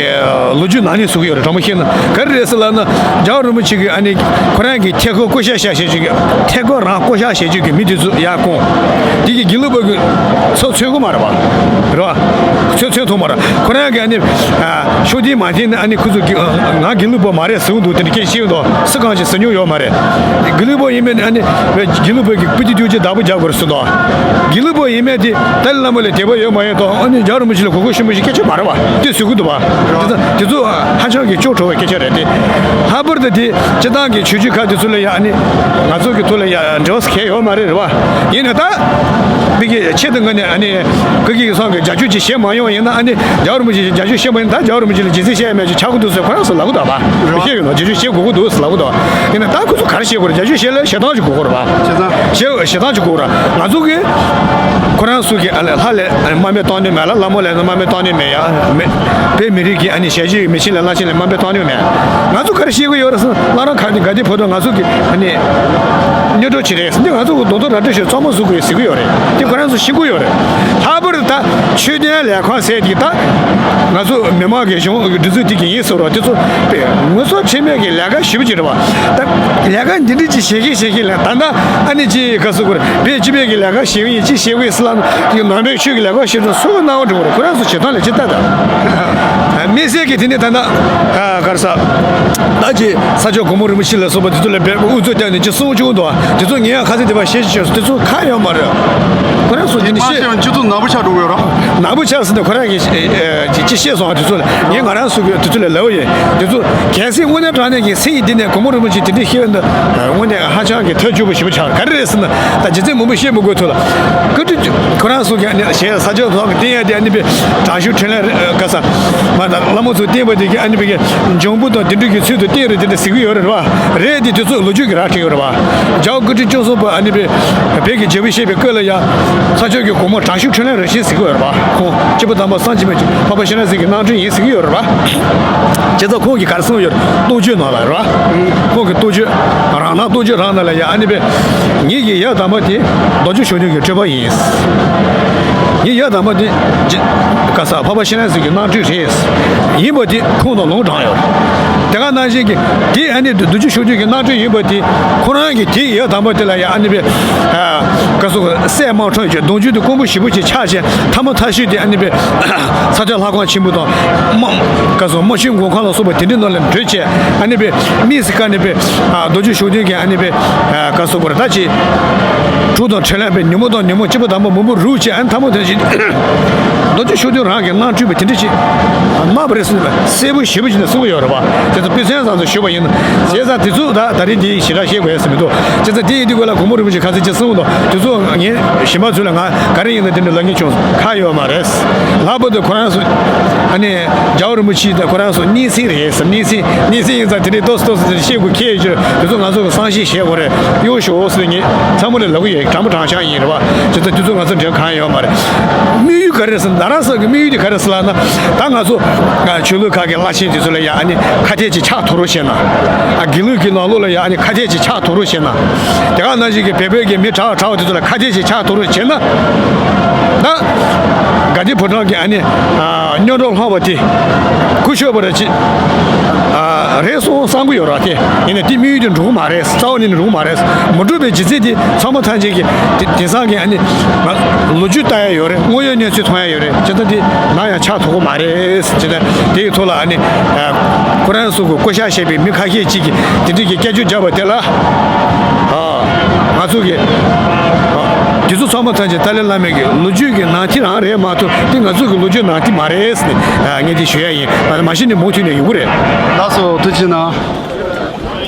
ལོ་རྒྱུས་ནང་ནས་གསུང་གི་ཡོད་རེད། དྲང་པོ་བཤད་ན་ག་རེ་རེད་ཟེར་ལབ་ན། རྒྱལ་བ་རིན་པོ་ཆེ་གི་ཨ་ནི་ཁོ་རང་གི་ཐད་ཀར་བསྐོ་བཞག་བྱ་བྱེད་ཀྱི་ཐད་ཀར་རང་བསྐོ་བཞག་བྱེད་ཀྱི་མི་དེ་ཚོ་ཡར་བསྐོང་། དེ་གི་དགེ་ལུགས་པ་གི་ཚོ་མཚོན་གི་མ་རེད་པ། རེད་པ། ཚོ་མཚོན་ཐུབ་མ་རེད། ཁོ་རང་གི་ཨ་ནི་ཤུགས་ལྡན་མ་བསྟེན་ན་ཨ་ནི་ཁོ་ཚོ་གི་ང་དགེ་ལུགས་པ་མ་རེད་ཟེར་གི་འདུག་དེ་འདྲ་སྐད་ཆ་བཤད་གི་འདུག་སུ་གང་ཞིག་ཟེར་མྱོང་ཡོད་མ་རེད། དགེ་ལུགས་པ་ཡིན་མིན་ཨ་ནི་དགེ་ལུགས་པ་གི་པུ་ཏི་ཏུ་ཅི་བདག་པོ་རྒྱག་དགོས་རེད་ཟེར་འདུག་དགེ་ལུགས་པ་ཡིན་མིན་དེ་ཏཱ་ལའི་བླ་མ་ལ་དད་པ་ཡོད་མ་ཡོད་དང་ཨ་ནི་རྒྱལ་བ་རིན་པོ་ཆེ་ལ་གུས་བཀུར་ཆེན་པོ་ཞིག་སྐད་ཆ་མ་རེད་པ། དེ་ཟེར་གི་འདུག་པ། དེ་ཚོ་དེ་ཚོ་ཧ་ཅང་གི་སྐྱོ་བྲོ་བའི་སྐད་ཆ་རེད་དེ། ལྷག་པར་དུ་དེ་སྤྱིར་བཏང་གི་ཆོས་བརྒྱུད་ཁག་དེ་ཚོ་ལ་ཡ་ཨ་ནི་ང་ཚོ་གི་ཐོག་ལ་ཡ་འབྲེལ་བ་གང་ཡང་ཡོད་མ་རེད། རེད་པ། ཡིན་ན་ད་མི་གི་ཆེད་དུ་ངོས་ནས་ཨ་ནི་ཀུན་མཁྱེན་གྱི་ཚང་གི་རྒྱབ་སྐྱོར་ཅིག་བྱེད་མ་ཡོང་ཡིན་ན། ཨ་ནི་རྒྱལ་བ་རིན་པོ་ཆེ་རྒྱབ་སྐྱོར་བྱེད་མ་ཡིན་ན་ད་རྒྱལ་བ་རིན་པོ་ཆེ་ལ་རྗེས་འཛིན་བྱེད་ཡ་མེད་ཅིག་ཆགས་ཀྱི་འདུག་ཟེར་ཁོ་རང་ཚོ་ལབ་གི་འདུག་པ། རེད་པ། ཤེས་ཡོད་ན་རྒྱབ་སྐྱོར་བྱེད་དགོས་ཀྱི་འདུག་ཟེར་ལབ་གི་འདུག་ཡིན་ན་ད་ཁོ་ཚོ་ག་རེ་བྱེད་དགོས་རེད། རྒྱབ་སྐྱོར་བྱེད་ལ་ཞེ་སྡང་ཅིག་དགོས་ཀྱི་རེད་པ། ཞེ་སྡང་། ཞེ་ཞེ་སྡང་ཅིག་དགོས་རེད། ང་ཚོ་གི་ཁོ་རང་ཚོ་གི་ཨ་ལས་ལྷ་ལས་དམའ་འབེབས་གཏོང་ནུས་མེད་ལ། ལྷ་མོ་ལས་དམའ་འབེབས་གཏོང་ནུས་མེད་ཡ་མེད། བོད་མི་རིགས་ཀྱི་ཨ་ནི་ཞལ་བཞུགས་ཀྱི་མི་ཆེན་ལས་བླ་ཆེན་ལས་དམའ་འབེབས་གཏོང་ནུས་མེད། ང་ཚོ་ག་རེ་བཤད་གི་ཡོད་རེད་ཟེར་ན་བླ་བྲང་དགའ་ལྡན་ཕོ་བྲང་ང་ཚོ་གི་ཨ་ནི་སྣོད་དྲུག་ཅིག་རེད། འདི་ང་ཚོ་གི་རྡོག་རྡོག་ར་སྤྲོད་བྱས་གཙང་མ་བཟོ་དགོས་ཟེར་གི་ཡོད་རེད། འདི་ཁོ་རང་ཚོ་ཤེས་ཀྱི་ཡོད་རེད། ལྷག་པར་དུ་ད་ཆོས་དོན་ལས་ཁང་ཟེར་དེ་ད་ང་ཚོ་མི་མང་གི་གཞུང་གི་སྒྲིག་འཛུགས་དེ་གི་ཡིན་ཟེར་རོགས། དེ་ཚོ་དཔེ་ངོ་སོ་ཁྲེལ་མེད་ཀྱི་ལས་ཀ་ཞེ་པོ་ཅིག་རེད་པ། ད་ལས་ཀ་འདི་འདྲ་ཅིག་བྱེད་ཀྱིན་བྱེད་ཀྱིན་ལ་ད་ལྟ་ཨ་ནི་ཅིག་ག་ཟེར་དགོས་རེད། བོད་སྤྱི་པའི་གི་ལས་ཀ་བྱེད་ཀྱི་ཡིན། ཅིག་བྱེད་དགོས་ཟེར་ལབ་ན་ཅིག་ནང་པའི་ཆོས་ཀྱི་ལས་ཀ་བྱེད་དུས་སུ་གི་སྣང་བ་འགྲོ་གི་རེད། ཁོ་རང་ཚོ་བྱེད་སྟངས་ལ་ཅིག་ལྟ་དང་། དམིགས་བསལ་གྱི་དེ་ནི་ད་ལྟ་ག་རེ་ཟ། ད་ཅིག་ས་སྐྱ་གོང་མ་རིན་པོ་ཆེ་ལ་སོགས་པ་དེ་ཚོ་ལ་འབོད་པ་དབུ་ཚུགས་བསྟན་ནས་ཅིག་གསུང་བྱུང་འདུག་དེ་ཚོ་ངས་ཡང་ཁ་སང་དེ་བ་བཤད་ཅིག་བྱས་སོང་། དེ་ཚོ་ཁ་ཡོད་མ་རེད། ཁོ་རང་ཚོ་དེ་འདྲ་བཤད། སྤྱི་ཚོགས་ནག་པོ་ཆགས་འགྲོ་གི་ཡོད་རེད། ནག་པོ་ཆགས་ཟེར་ནས་ཁོ་རང་གིས་ཅིག་བཤད་སོང་། དེ་ཚོ་ལ་ངས་ང་རང་ཚོ་གི་དེ་ཚོ་ལ་ལབ་ཡིན། དེ་ཚོ་གལ་སྲིད་དངོས་གནས་དྲང་གནས་ཀྱི་སེམས་ཡིད་འདི་ནས་གོང་མ་རིན་པོ་ཆེ་དེ་འདྲ་བཤད་ན་དངོས་གནས་ཧ་ཅང་གི་ཐབས་སྐྱོ་པོ་ཞེ་པོ་ཆགས། ག་རེ་རེད་ཟེར་ན་ད་རྒྱུ་མཚན་མང་པོ་བཤད་མི་དགོས་ཐུག་ལ། བཀའ་ཁྲི་ཁོ་རང་ཚོ་གི་ཨ་ནི་གཞས་ས་ཆ་ཐོག་གི་བསྟན་ཡ་དེ་ཨ་ནི་པའི་དྲག་ཤུལ་འཕྲིན་ལས་རེད། ག་ས་མ་ད་བླ་མ་ཚོ་བསྟན་པ་དེ་གི་ཨ་ནི་པའི་གི་འཇམ་པོ་དང་དེ་འདྲ་གི་ཚུལ་དུ་བསྟན་རེད་དེ་འདྲ་ཟེར་གི་ཡོད་རེད་བ། རེད་དེ་དེ་ཚོ་ལོ་རྒྱུས་ཀྱི་ར་འཕྲོད་ཡོད་རེད་བ། རྒྱལ་བ་བཀའ་ཁྲི་བཅུ་གསུམ་པ་ཨ་ནི་པའི་བོད་ཀྱི་རྒྱལ་པོ་བཞད་པའི་སྐབས་ལ་ཡ་ས་ཕྱོགས་ཀྱི་གོང་མ་དྲག་ཤུལ་འཕྲིན་ལས་རིན་ཆེན་ཟེར་གི་ཡོད་རེད་བ། ཁོང་སྐྱེས་བུ་དམ་པ་སངས་རྒྱས་པའི་འཕགས་པ་སྤྱན་རས་གཟིགས་ཀྱི་རྣམ་སྤྲུལ་ཡིན་ཟེར་གི་ཡོད་རེད་བ། བྱས་ཙང་ཁོང་གིས་ག་རེ་གསུངས་ཡོད་རེད། རྟོགས་བརྗོད་ནང་ལ་རེད་བ། ཁོང་གི་རྟོགས་བརྗོད་རང་སྣང་རྟོགས་བརྗོད་རང་ནང་ལ་ཡ་ཨ་ནི་པའི་ངེད་ཀྱི་ཡབ་དམ་པ་དེ་རྡོ་རྗེ་གཞོན་ནུ་གི་སྤྲུལ་པ་ཡིན། ངའི་ཡབ་དམ་པ་དེ་རྗེ་ག་ས་འཕགས་པ་སྤྱན་རས་གཟིགས་ཀྱི་རྣམ་སྤྲུལ་རེད། ཡིན་པ་དེ་ཁོང་དང་ལུང་དྲངས་ཡོད་རེད། དེ་ག་ནང་བཞིན་གྱི་དེ་ཨ་ནི་རྡོ་རྗེ་ཤུགས་ལྡན་གྱི་གནང་སྤྲོད་ཡིན་པ་དེ་ཁོ་རང་གི་དེ་ཡོད་དམ་པ་དེ་ལ་ཡང་ཨ་ནི་པའི་ག་སོ་ག་སྲས་དམག་ཁྲོད་ཀྱི་གདུང་རྒྱུད་དེ་དཀོན་པོ་ཞེ་པོ་ཅིག་ཆགས་བྱས་ཐ་མ་ཐ་ཤོས་དེ་ཨ་ནི་པའི་ཚ་ཐོད་ལྷ་ཁང་ཆེན་པོ་དང་རྨ་ག་སོ་རྨ་ཆུའི་མགོན་ཁང་ལ་སོགས་པ་དེ་འདྲའི་ནང་ལ་བྲོས་བྱས་ཨ་ནི་པའི་དམིགས་སུ་བཀར་ནས་པའི་རྡོ་རྗེ་ཤུགས་ལྡན་གྱི་ཨ་ནི་པའི་ག་སོ་ག་ར་ད་ཅི་གྲུ་དང་ཕྲིན་ལས་པའི་ཉིན་མོ་དང་ཉིན་མོ་གཅིག་པ་དང་པོ་མང་པོ་རུབ་བྱས་ཨ་ནི་ཐ་མ་དེ་བཞིན་རྡོ་རྗེ་ཤུགས་ལྡན་རང་གི་གནང་སྤྲོད་པ་དེ་འདྲ་ཅིག་མ་པ་རེད་ཟེར་ནས་པའི་གསལ་པོ་ཞེ་པོ་ཅིག་ནས་གསུང་གི་ཡོད་རེད་པ། དེ་ཚོ་དཔེ་མཚོན་ཙམ་ཞུས་པ་ཡིན། བྱས་ཙང་དེ་ཚོ་ད་ད་རེས་འདི་ཞེ་དྲག་བཤད་དགོས་ཡ་ཟེར་མི་འདུག་བྱས་ཙང་དེ་ཡིན་དུས་སྐབས་ལ་གོང་མ་རིན་པོ་ཆེ་ཁ་སང་ཅིག་གསུངས་འདུག་དེ་ཚོ་ངས་གཞན་པ་ཚོ་ལ་ང་ག་རེ་ཡིན་ན་དེ་འདྲ་ལབ་མཁན་བྱུང་ཁ་ཡོད་མ་རེད། ལྷག་པར་དུ་ཁོ་རང་ཚོ་ཨ་ནི་རྒྱལ་བ་རིན་པོ་ཆེ་དང་ཁོ་རང་ཚོ་གཉན་སྲིན་རེད་ཟེར། གཉན་སྲིན་གཉན་སྲིན་ཡིན་ཙང་དེ་འདྲའི་ཏོག་ཙམ་ཏོག་ཙམ་དེ་འདྲ་བཤད་དགོས་ཁེལ་ཡོད་ཕྱིར་དེ་ཚོ་ང་ཚོ་གི་བསམ་ཤེས་བྱེད་དགོས་རེད། གཡོག་ཞུ་འོ་ཟེར་ངས་ཚང་མ་ལ་ལབ་གི་ཡོད། དྲང་པོ་དྲང་གཞག་ཡིན་རེད་པ། བྱས་ཙང་དེ་ཚོ་ང་ཚོ་འབྲེལ་གང་ཡོད་མ་རེད། དམིགས་ཡུལ་ག་རེ་ཟེར་ན་རང་སོ་གི་དམིགས་ཡུལ་དེ་ག་རེ་ཟེར་ལབ་ན་ད་ང་ཚོ་ཆོས་ལུགས་ཁག་གི་བླ་ཆེན་དེ་ཚོ་ལ་ཡ་ཨ་ནི་ཁ་གཏད་ཅིག་ཆགས་ཐུབ་རོགས་བྱས་ན། ཨ་དགེ་ལུགས་ཀྱི་ནང་ལོགས་ལ་ཡ་ཨ་ནི་ཁ་གཏད་ཅིག་ཆགས་ཐུབ་རོགས་བྱས་ན། དེ་ག་ནང་བཞིན་གྱི་བལ་བོད་ཀྱི་མི་གྲྭ་བ་གྲྭ་བ་དེ་ཚོ་ལ་ཁ་གཏད་ཅིག་ཆགས་ཐུབ་རོགས་བྱས་ན། ད་དགའ་ལྡན་ཕོ་བྲང་གི་ཨ་ནི་ཨ་སྔོན་འགྲོ་ལྷག་པ་དེ་སྐུ་ཞབས་པ་ར་ཅིག་ཨ་རེད་སོང་བསམ་གི་ཡོད་ར། དེ་ཡིན་ན་དེ་དམིགས་ཡུལ་དེ་འགྲུབ་གི་མ་རེད། རྩ་བ་ནས་འགྲུབ་གི་མ་རེད། མ་འགྲུབ་པའི་རྒྱུ་མཚན་དེ་ཚང་མ་ཐམས་ཅད་ཀྱི་དེ་དེང་སང་གི་ཨ་ནི་ང་ལོ་རྒྱུས་ལྟ་ཡ་ཡོད་རེད། དངོས་ཡོད་གནས་ཚུལ་མཐོང་ཡ་ཡོད་རེད། ཇི་ལྟར་དེ་ནམ་ཡང་ཆགས་ཐུབ་ཀྱི་མ་རེད། ཇི་ལྟར་དེ་ཡི་ཐོག་ལ་ཨ་ནི་ཨ་ཁོ་རང་ཚོ་གི་བསྐོ་བཞག་བྱས་པའི་མི་ཁ་ཤས་ཅིག་གིས་དེ་འདྲའི་གི་སྐད་ཆ་བརྒྱབ་པ་དེ་ལ་ཨ་ང་ཚོ་གི་ཨ་དེ་ཚོ་ཚང་མ་ཐམས་ཅད་ཏཱ་ལའི་བླ་མའི་གི་ལོ་རྒྱུས་ཀྱི་ནང་དེ་རང་རེད་མ་གཏོགས་དེ་ང་ཚོ་གི་ལོ་རྒྱུས་ནང་དེ་མ་རེད་ཟེར་ནས་ཨ་ངས་དེ་ཞུ་ཡ་ཡིན། ཨ་མ་གཞི་ནས་མུ་མཐུད་ནས་ཡོང་གི་རེད། ལགས་སོ། ཐུགས་རྗེ་གནང་།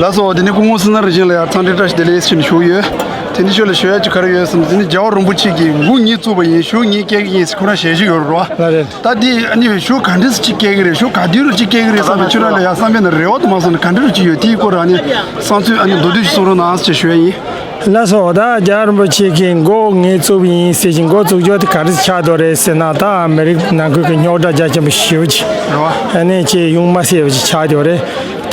ལགས་སོ། དེ་ནས་སྐུ་ངོ་སྲིད་ན་རིན་ཆེན་ལགས་ཡར་འཚམས་འདྲི་བཀྲ་ཤིས་བདེ་ལེགས་ཞུ་ནས་ཞུ་གི་ཡོད། དེ་ནས་ཁྱོད་ལ་ཞུ་ཡ་ཅིག་ག་རེ་ཡོད་ཟེར་ན། དེ་ནས་རྒྱལ་བ་རིན་པོ་ཆེ་གིས་མགོ་ངས་བཙུགས་པ་ཡིན། གཞུག་ངས་སྐྱེལ་གི་ཡིན་ཟེར་ཁོ་རང་ཞལ་བཞེས་ཡོད་རེད་བ། ལགས་རེད། ད་དེ་ཨ་ནི་གཞུག་ག་འདྲས་སེ་ཅིག་སྐྱེལ་གི་རེད། གཞུག་ག་དུས་ལ་ཅིག་སྐྱེལ་གི་རེད་བསམ་པའི་ཁྱོད་རང་ལ་ཡ་བསམ་པའི་ནང་རེ་བ་དུ་མ་སོང་ན་ག་འདྲས་ཅིག་ཡོད། དེའི་སྐོར་ཨ་ནི་བསམ་ཚུལ་ཨ་ནི་མདོར་བསྡུས་ཤིག་གསུང་རོགས་གནང་ཟེར་ཞུ་ཡ་ཡིན། ལགས་སོ། ད་རྒྱལ་བ་རིན་པོ་ཆེ་གིས་མགོ་ངས་བཙུགས་པ་ཡིན་ཟེར་གྱིན་མགོ་བཙུགས་རྒྱུ་དེ་ག་རེ་ཆགས་འདུག་རེད་ཟེར་ན། ད་ཨ་མི་རིགས་ནང་ཁུལ་གྱི་རྙོག་དྲ་རྒྱ་ཆེན་པོ་ཞེ་པོ་ཅིག་རེད་བ། ཨ་ནི་ཅིག་ཡོང་མ་སྲིད་པ་ཅིག་ཆགས་འདུག་རེད།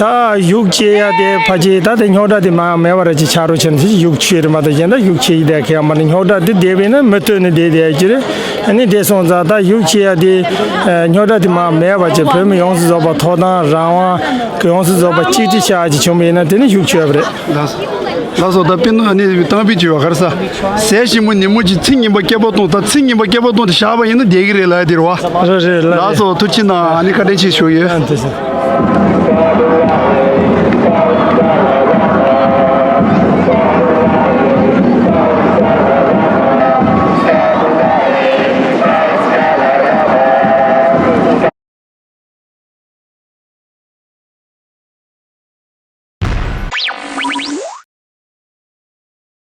ད་གཞུག་སྐྱེལ་ཡ་དེ་ཕལ་ཆེར་ད་དེ་རྙོག་དྲ་དེ་མར་མེད་པ་ར་ཅིག་ཆགས་རོགས་བྱས་ན་དེ་ཅིག་གཞུག་ཆོས་རེད་མ་གཏོགས་གཞན་ད་གཞུག་ཆོས་ཡི་དེ་ག་ཡ་མ་རེད། རྙོག་དྲ་དེ་བསྡད་པས་ན་མུ་མཐུད་ནས་བསྡད་བསྡད་ཀྱི་རེད། ཨ་ནི་དེ་སོང་ཙང་ད་གཞུག་སྐྱེལ་ཡ་དེ་རྙོག་དྲ་དེ་མར་མེད་པ་ཅིག་བོད་མི་ཡོངས་སུ་རྫོགས་པ་ཐོབ་ཐང་རང་དབང་ཡོངས་སུ་རྫོགས་པ་གཅིག་སྒྲིལ་བྱ་ཡ་ཅིག་བྱུང་བ་ཡིན་ན་དེ་ནི་གཞུག་ཆོས་རེད། ལགས་སོ། ལགས་སོ། ད་དཔེར་ན་ཨ་ནི་གཏམ་དཔེ་ཅིག་ཡོད། ག་རེ་ཟེར། ཟས་ཞིམ་པོ་ཉིན་མོ་གཅིག་ཚིག་ངན་པ་སྐྱེས་པ་གཏོང་། ད་ཚིག་ངན་པ་སྐྱེས་པ་གཏོང་དེ་བཞག་པ་ཡིན་ན་བསྡད་ཀྱི་རེད་ལབ་ཡ་དེ་རེད་བ། རེད་རེད། ལགས་རེད། ལགས་སོ། ཐུགས་རྗེ་གནང་། ཨ་ནི་བཀའ་དྲིན་ཆེ་ཞུ་ཡོད། ཨ་དེ་བཞིན།